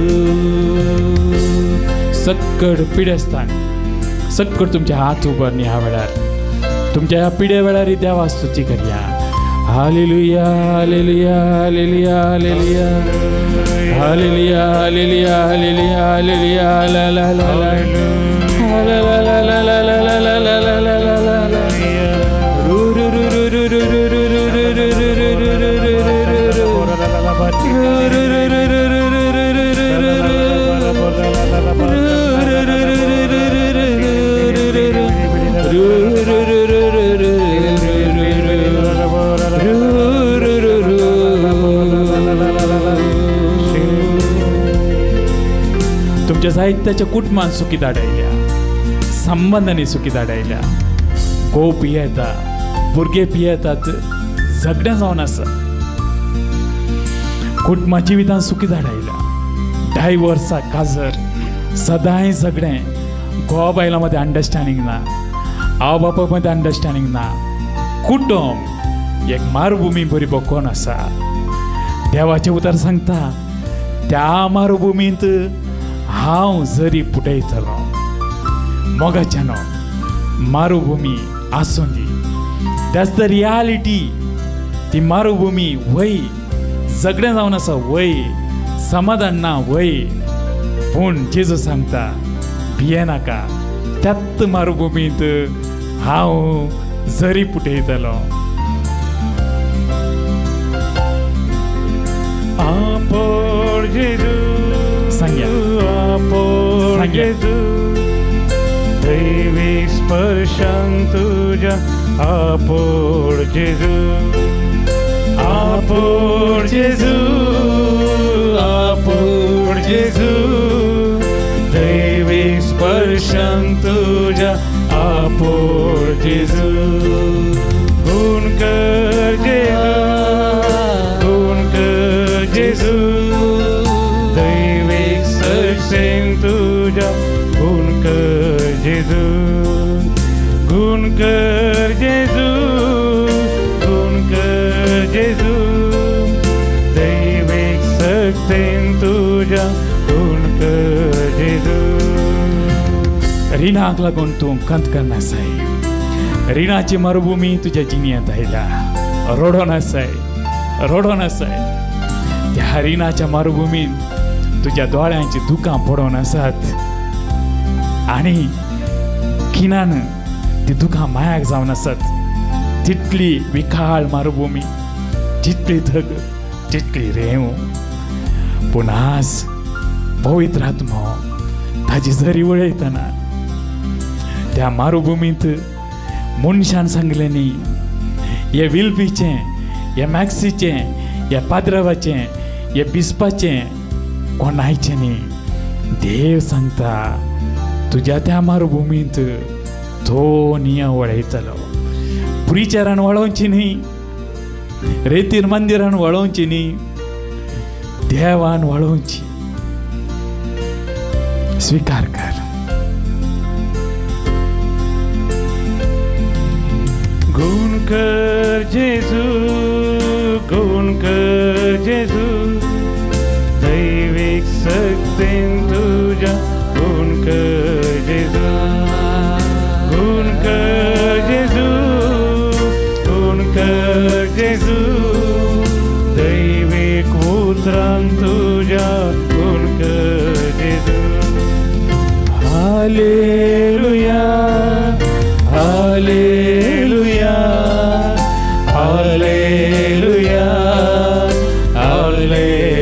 सक्कड पिडेस्तान सक्कड तुमचे हात उबरणी ह्या वेळार तुमच्या ह्या पिडे वेळार देवा स्तुती करया. Hallelujah, hallelujah, hallelujah, hallelujah, hallelujah, hallelujah, hallelujah, hallelujah, ला ला ला ला ला ला ला ला ला ला ला ला ला ला ला ला ला रू रू रू रू रू रू रू रू रू रू रू रू रू रू रू तुमच्या साहित्याच्या कुटुंबान सुखी धाडायल्या, संबंधांनी सुखी धाडायल्या. घोव पियेता, भुरगे पियेतात, झगडें जावन आसा. कुटुंबा जिवितान सुखी धाडायल्या. डायवर्सा काजर सदांय झगडें, घोवा बायलां मदें अंडरस्टँडींग ना, आवय बापाय मदें अंडरस्टँडींग ना. कुटुंब एक मारुभुमी बरी बकोन आसा. देवाचें उतर सांगता त्या मारुभुमींत हांव जरी पुटयतलो. मोगाच्यानो मारुभुमी आसूं दी, that's the reality. ती मारुभुमी वय झगडें जावन आसा, वय समाधान ना, वय. पूण जेजू सांगता भियेनाका, त्याच मारुभुमींत हांव जरी पुटयतलो. आपोर जेजू, सांग्या आपोर जेजू, दैवी स्पर्शान तुज्या आपोर जेजू, आपोर जेजू, आपोर जेजू, दैवी स्पर्शान तुज्या आपोर जेजू. गुण कर जेजू, गुण कर जेजू, दैवीक शक्तीन तुज्या गुण कर जेजू, गुण कर जेजू, गुण कर जेजू, दैवीक शक्तीन तुज्या गुण कर जेजू. रिणाक लागून तूं खंत करनासाय, रिणाची मरुभुमी तुज्या जिणेंत आयल्या. रडो नासाय, रडो नासाय. त्या रिणाच्या मरुभुमींत तुज्या दोळ्यांची दुकां पडोवन आसात आनी खिणान ती दुकां मायाक जावन आसात. तितली विखाळ मरुभुमी, तितली धग, तितली रेंव. पूण आज पवित्र आत्मो ताजी जरी वळयतना त्या मारुभुमींत मनशान सांगलें न्ही, हे विल्फीचें, हे मॅक्सीचें, हे पाद्रवाचें, हे बिस्पाचें कोणायचें न्ही. देव सांगता तुज्या त्या मारुभुमींत तो निया वळयतलो. प्रिचरान वळोवची न्ही, रेतीर मंदिरान वळोवची न्ही, देवान वळोवची. स्विकार कर. गुण कर जेजू, गुण कर जेजू, दैवीक शक्तीन तुज्या गुण कर जेजू, गुण कर जेजू, गुण कर जेजू, दैवीक उतरान Hallelujah, hallelujah, hallelujah, hallelujah,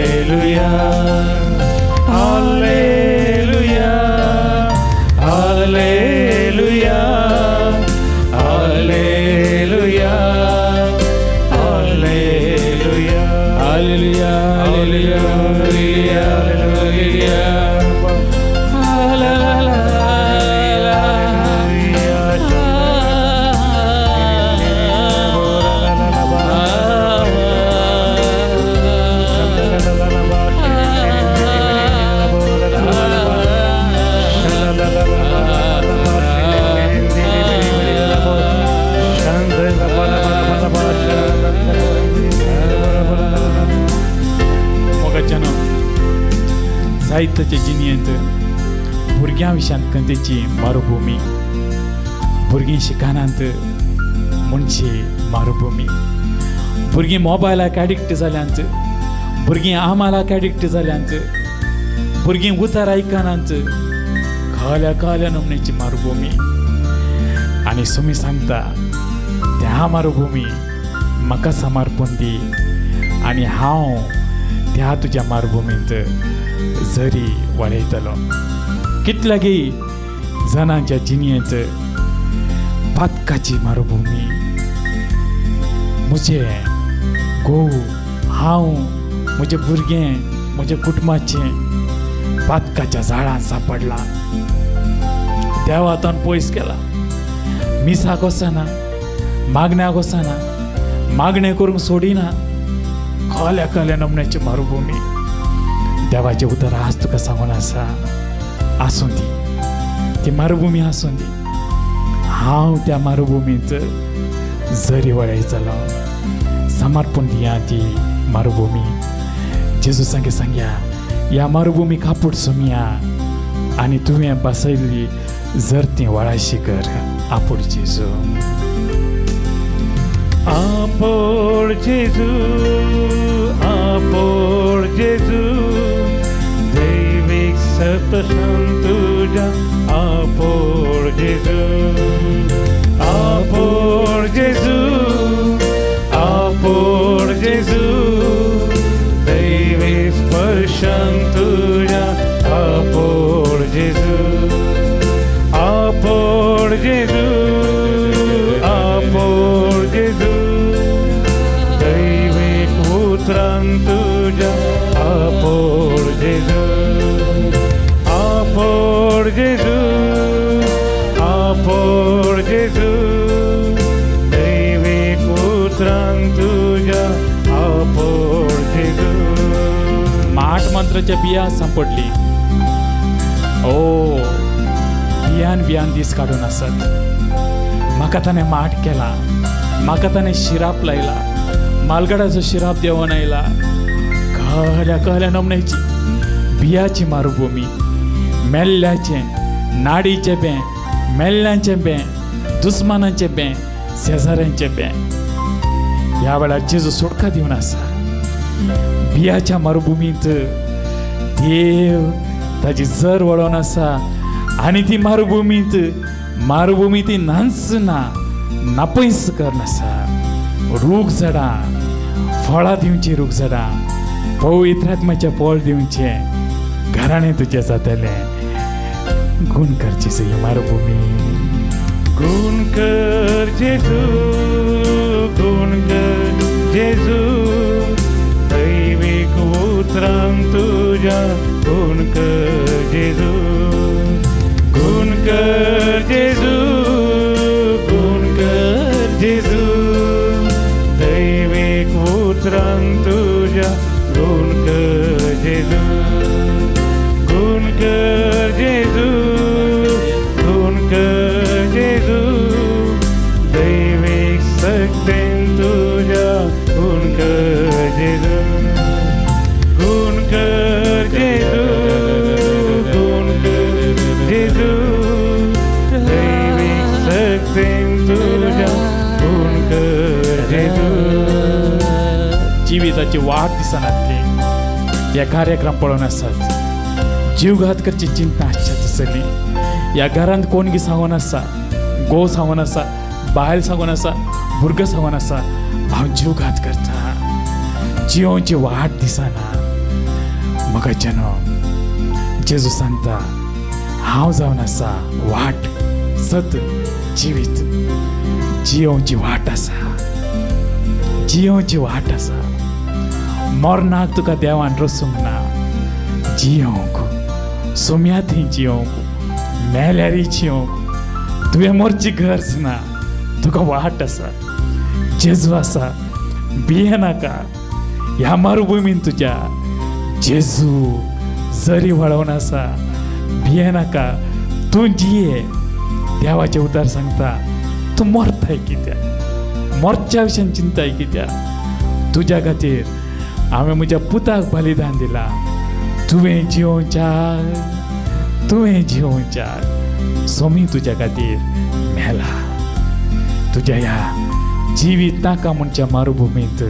hallelujah, hallelujah, hallelujah, hallelujah, hallelujah, hallelujah, hallelujah. साहित्याचे जिणेंत भुरग्यां विशयांत खंयची मरुभुमी, भुरगीं शिकनात म्हणची मरुभुमी, भुरगीं मोबायलाक एडिक्ट जाल्यांत, भुरगीं आमालाक एडिक्ट जाल्यांत, भुरगीं उतार आयकनात, काल्या काल्या नमनेची मरुभुमी. आनी सुमी सांगता त्या मरुभुमी म्हाका समर्पण दी आनी हांव त्या तुज्या मरुभुमींत जरी वाडयतलो. कितल्यागी जणांच्या जिणेंत पातकाची मरुभुमी, म्हजें घोव, हांव, म्हजें भुरगें, म्हज्या कुटुंबाचें पातकाच्या जाळान सांपडलां, देवातान पयस केला, मिसाक वचना, मागण्याक वचना, मागणें करूंक सोडिना, खोल्या खोल्या नमण्याची मरुभुमी. देवाचें उतर आज तुका सांगून आसा, आसूं दी ती मरुभुमी, आसूं दी, हांव त्या मरुभुमींत जरी वळयतलो. समर्पण दिया ती मरुभुमी. जेजू सांगे सांग्या ह्या मरुभुमी कापूट सोमया आनी तुवें बसयल्ली जर ती वळाशी कर. आपूट जेजू, आपोड जेजू, आपोड जेजू, दैवीक सतशन तुझ्या, आपोड जेजू, आपोड जेजू, आपोड जेजू, दैवीक स्पर्शन तुझ्या, आपोड जेजू, आपोड जेजू, आपोड जेजू, दैवीक उतरान तुझ्या, आपोड जेजू, आपोड जेजू, आपोड जेजू, दैवीक उतरान तुझ्या, आपोड जेजू. माठ मंत्राच्या बिया सांपडली. ओ बियान बियान दीस काडून आसत. म्हाका ताणें माठ केला, म्हाका ताणें शिराप लायला, मालगडाचो शिराप देंवोन आयला. कहल्या कहल्या नमण्याची बियाची मरुभुमी, मेल्ल्याचें, नाडीचें बें, मेल्ल्यांचें बें, दुस्मानाचें बें, शेजाऱ्यांचें बें. ह्या वेळार जेजू सुटका दिवन आसा. बियाच्या मरुभुमींत देव ताजी जर वळोवन आसा आनी ती मरुभुमींत, मरुभुमी ती नाच ना, नापयस करून आसा. रूख झाडां, फळां दिवचीं, रूख झाडां, पवित्र आत्म्याचें फळ दिवचें, घराणें तुजें जातलें. गुण कर जेजू ही मरुभुमी. गुण कर जेजू, गुण कर जेजू, दैवीक उतरान तुझ्या, गुण कर जेजू, गुण कर जेजू, गुण कर जेजू, दैवीक उतरान तुझ्या, गुण कर जेजू, गुण कर जेजू, गुण कर जेजू, दैवीक शक्तीन तुझ्या, गुण कर जेजू, गुण कर जेजू, गुण कर जेजू, दैवीक शक्तीन तुझ्या, गुण कर जेजू. जिविताची वाट दिसनातली हे कार्यक्रम पळोवन आसात. जीवघात करची चिंता आसच्या तसली ह्या घरांत कोण गी सांगून आसा, घोव सांगून आसा, बायल सांगून आसा, भुरगो सांगून आसा, हांव जीवघात करता, जियोवची वाट दिसना. म्हाका जेनो जेजू सांगता, हांव जावन आसा वाट, सत, जिवीत. जियोवची वाट आसा, जियोवची वाट आसा. मरणाक तुका देवान रसूंक ना, जियोवंक सोम्या थंय जियोवंक, मेल्यारी जियोवंक. तुवें मरची गरज ना, तुका वाट आसा, जेजू आसा. भियेनाका ह्या मरुभुमीन तुज्या जेजू जरी वळोवन आसा. भियेनाका, तूं जिये. देवाचें उतर सांगता, तूं मरताय कित्याक, मरच्या विशयान चिंताय कित्याक. तुज्या खातीर हांवें म्हज्या पुताक बलिदान दिलां. तुवें जियोवच्याक, तुवें जियोवच्याक सोमी तुज्या खातीर मेला. तुज्या ह्या जिवीत नाका म्हणच्या मरुभुमींत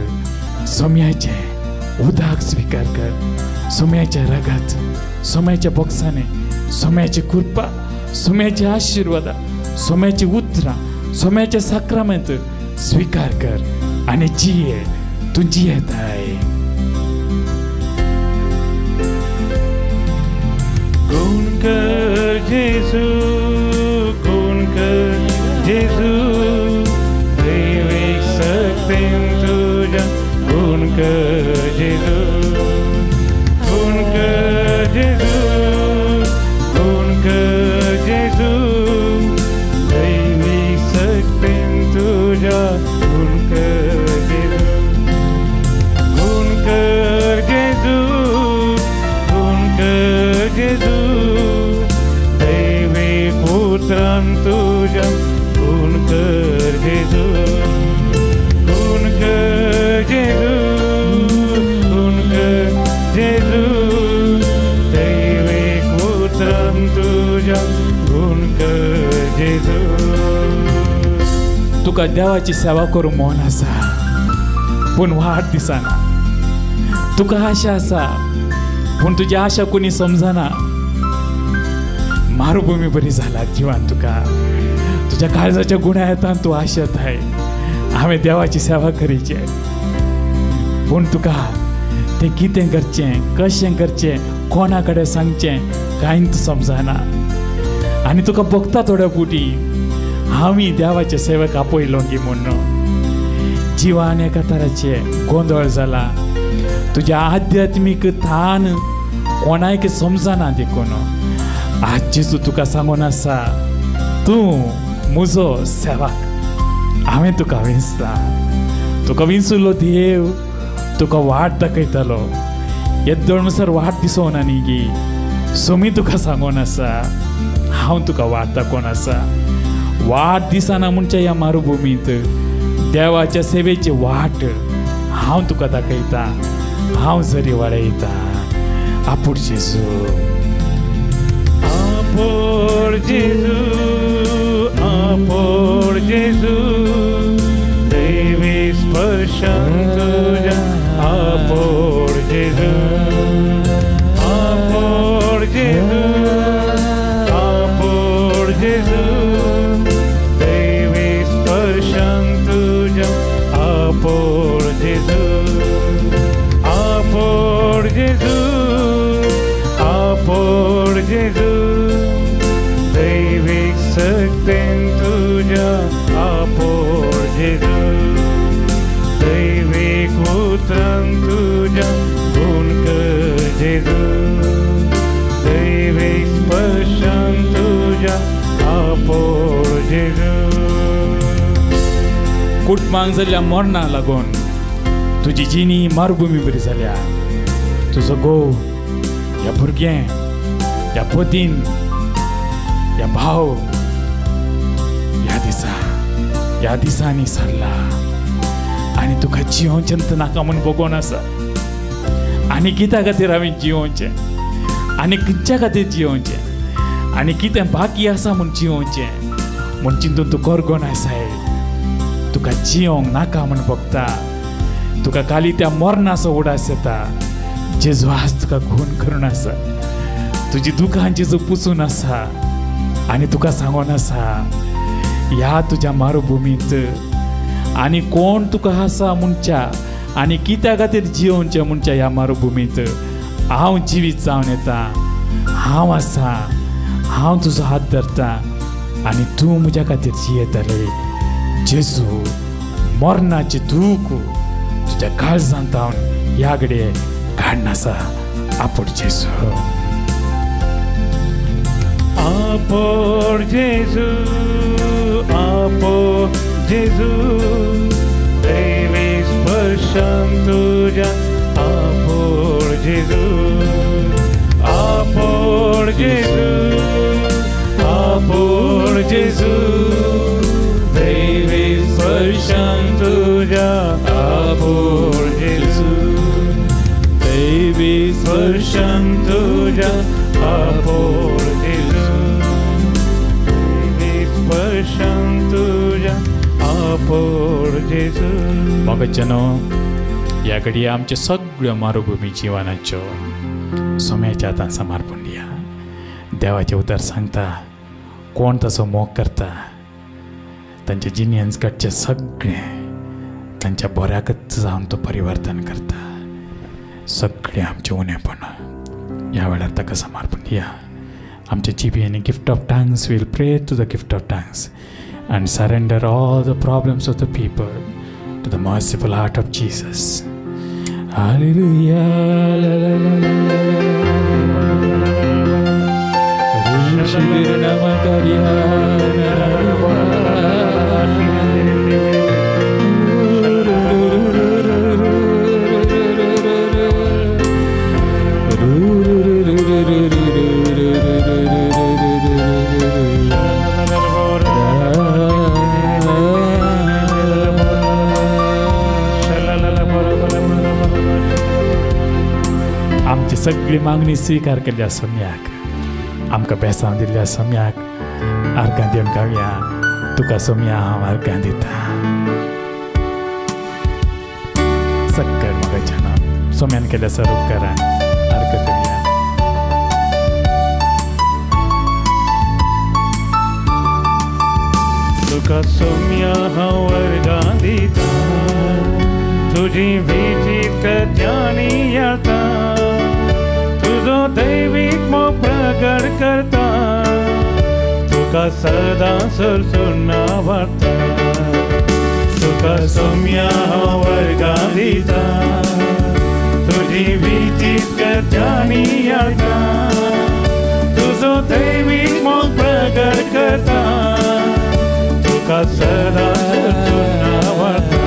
सोम्याचें उदक स्विकार कर, सोम्याचें रगत, सोम्याच्या बोक्सांनी, सोम्याची कृपा, सोम्याचे आशिर्वाद, सोम्याची उतरां, सोम्याचें साक्रामेंत स्विकार कर आनी जिये. तूं जियेताय. गुण कर जेजू, गुण कर जेजू, दैवीक शक्तीन तुज्या. गुण कर जेजू, गुण कर जेजू, गुण कर जेजू, दैवीक शक्तीन तुज्या. गुण कर जेजू, गुण कर जेजू, गुण कर जेजू, दैवीक उतरान तुज्या. गुण कर जेजू, गुण कर जेजू, गुण कर जेजू, दैवीक उतरान तुज्या. गुण कर जेजू. तुका देवाची सेवा करूंक मन आसा, पूण वाट दिसना. तुका आशा आसा, पूण तुजी आशा कोणी समजना. मारुभूमी बरी जाला जिवान तुका, तुज्या काळजाच्या गुण्या येता तूं आशेताय हांवें देवाची सेवा करीचे, पूण तुका तें कितें करचें, कशें करचें, कोणा कडेन सांगचें कांयच समजना. आनी तुका भोगता थोड्या पुटी हांव देवाचे सेवेक आपयलो गी म्हूण. जिवान एका तराचे गोंदळ जाला, तुज्या आध्यात्मीक थान कोणायक समजना. देखून आज जेजू तुका सांगून आसा, तूं म्हजो सेवक, हांवें तुका विंचला. तुका विंचुलो देव तुका वाट दाखयतलो. येद्दोळ म्हणसर वाट दिसोना न्ही गी, सोमी तुका सांगून आसा, हांव तुका वाट दाखोवन आसा. वाट दिसना म्हणच्या ह्या मरुभुमींत देवाच्या सेवेची वाट हांव तुका दाखयता, हांव जरी वाडयता. आपूण जेजू, आपोर जेजू, आपोर जेजू, दैवी स्पर्शान तुज्या. आपोर जेजू, आपोर जेजू, आपोर जेजू, दैवी स्पर्शान तुज्या. आपोर जेजू, आपोर जेजू, आपोर जेजू, दैवीक शक्तीन तुज्या. आपोर जेजू, दैवीक उतरान तुज्या. गुण कर जेजू, दैवीक स्पर्शान तुज्या. आपोर जेजू. कुटुंबांक जाल्ल्या मरणा लागून तुजी जिणी मरुभुमी बरी जाल्या. तुजो घोव, ह्या भुरगें, ह्या पतीन, ह्या भाव ह्या दिसा, ह्या दिसांनी सरला आनी तुका जियोवचें नाका म्हूण भोगोन आसा. आनी कित्या खातीर हांवें जियोवचें, आनी खंयच्या खातीर जियोवचें, आनी कितें बाकी आसा म्हूण जियोवचें म्हूण चिंतून तूं करगोन आसाय. तुका जियोवंक नाका म्हूण भोगता. तुका खाली त्या मरणाचो उडास येता. जेजू आज तुका खून करून आसा, तुजी दुखां जेजू पुसून आसा. आनी तुका सांगोन आसा ह्या तुज्या मारुभुमींत आनी कोण तुका आसा म्हणच्या आनी कित्या खातीर जियोवचें म्हणच्या ह्या मारुभुमींत हांव जिवीत जावन येता. हांव आसा, हांव तुजो हात धरता आनी तूं म्हज्या खातीर जियेतले. जेजू मरणाची दूख तुज्या काळजांत हांव ह्या घडये काडनासा. आपोड जेजू, आपोड जेजू, आपोड जेजू, दैवी स्पर्शान तुज्या. आपोड जेजू, आपोड जेजू, आपोड जेजू, दैवी स्पर्शान तुज्या. आपोड जेजू, दैवी स्पर्शान तुज्या. आपोड जेजू, दैवी स्पर्शान तुज्या. आपोड जेजू. मोगाच्यानो, ह्या घडये आमच्यो सगळ्यो मारुभुमी जिवनाच्यो सोम्याच्या हातान समर्पण दिया. देवाचें उतर सांगता कोण ताचो मोग करता तांच्या जिणेंत घडचें सगळें तांच्या बऱ्याकच जावन तो परिवर्तन करता. सगळें आमचें उणेपणां ह्या वेळार ताका समर्पण दिया. आमचे जिबी आनी gift of tongues will pray to the gift of tongues and surrender all the problems of the people to the merciful heart of Jesus. Hallelujah. La la la la la आमची सगळी मागणी स्वीकार केल्ल्या सम्याक, आमकां बेसांव दिल्ल्या सम्याक आर्गां दिवन गावया. तुका सोम्या हांव आर्गां दिता. सक्कर मोगाच्यान सोम्यान केल्ल्या सर उपकारान आर्गां दिवया. तुका सोम्या हांव आर्गां दिता, तुजी विजीत ज्ञानी येता, तुजो दैवीक मोग प्रगट करता, तुका सदां सरसून वाडटा. तुका सोम्या हांव आर्गां दिता, तुजी विजीत ज्ञानी येता, तुजो दैवीक मोग प्रगट करता, तुका सदां सरसून वाडटा.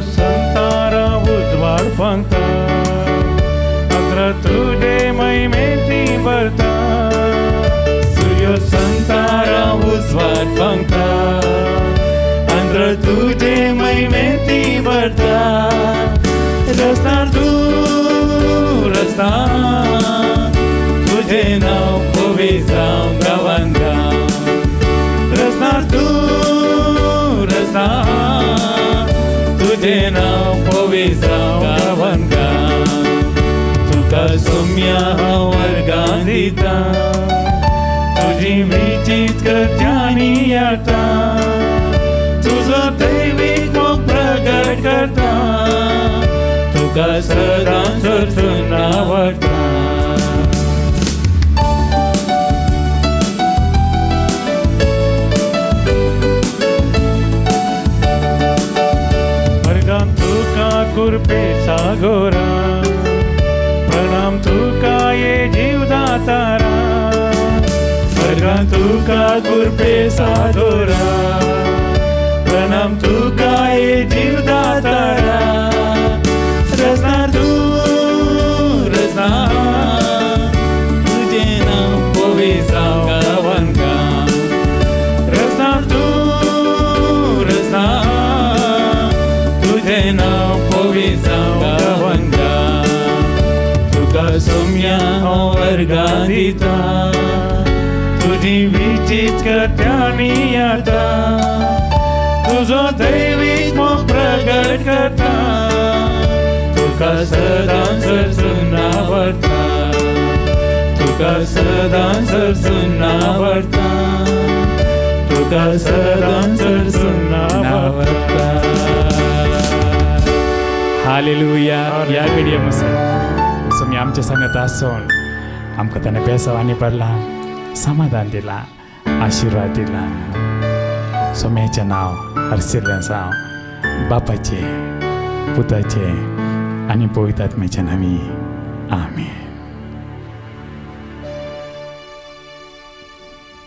संतारा उजवाड फांगता, अंत्र तुझे महिमेती भरता. सूर्य संतारा उजवाड फांगता, अंत्र तुझे महिमेती भरता. रसना तू रसना, तुझे नाव पवी जावं गांवान गांव. रसना तू रसना, तुझे नाव पवी जावं गांवान गांव. तुका सोम्या हांव आर्गां दिता, तुजी विचीत ज्ञानी येता, तुजो दैवीक मोग प्रगट करता, तुका सदां सरसून आवडटा. कुरपे सागोरा, प्रणाम तुका ये जीवदातारा. अर्घां तुका कुरपे सागोरा, प्रणाम तुका ये जीवदातारा. रसना तू रसना, तुझे नाव पवी जावं गांवान गांव. रसना तू रसना, तुझे नाव पवी जावं गांवान गांव. तुका सोम्या हांव आर्गां दिता, तुजी तुजी विचीत करत्यांनी आतां तुजो दैवीक मोग प्रगट करता तुका सदां सरसून आवडटा तुका सदां सरसून आवडटा तुका सदां सरसून आवडटा. हालेलुया. ह्या घडये मसर सोमी आमच्या सांगत आसून आमकां ताणें बेसांवांनी भरला, समाधान दिलां, आशिर्वाद दिला. सोम्याचें नांव हरसिल्लें जावं. बापाचें, पुताचें आनी पवित्र आत्म्याच्या नांवी, आमेन.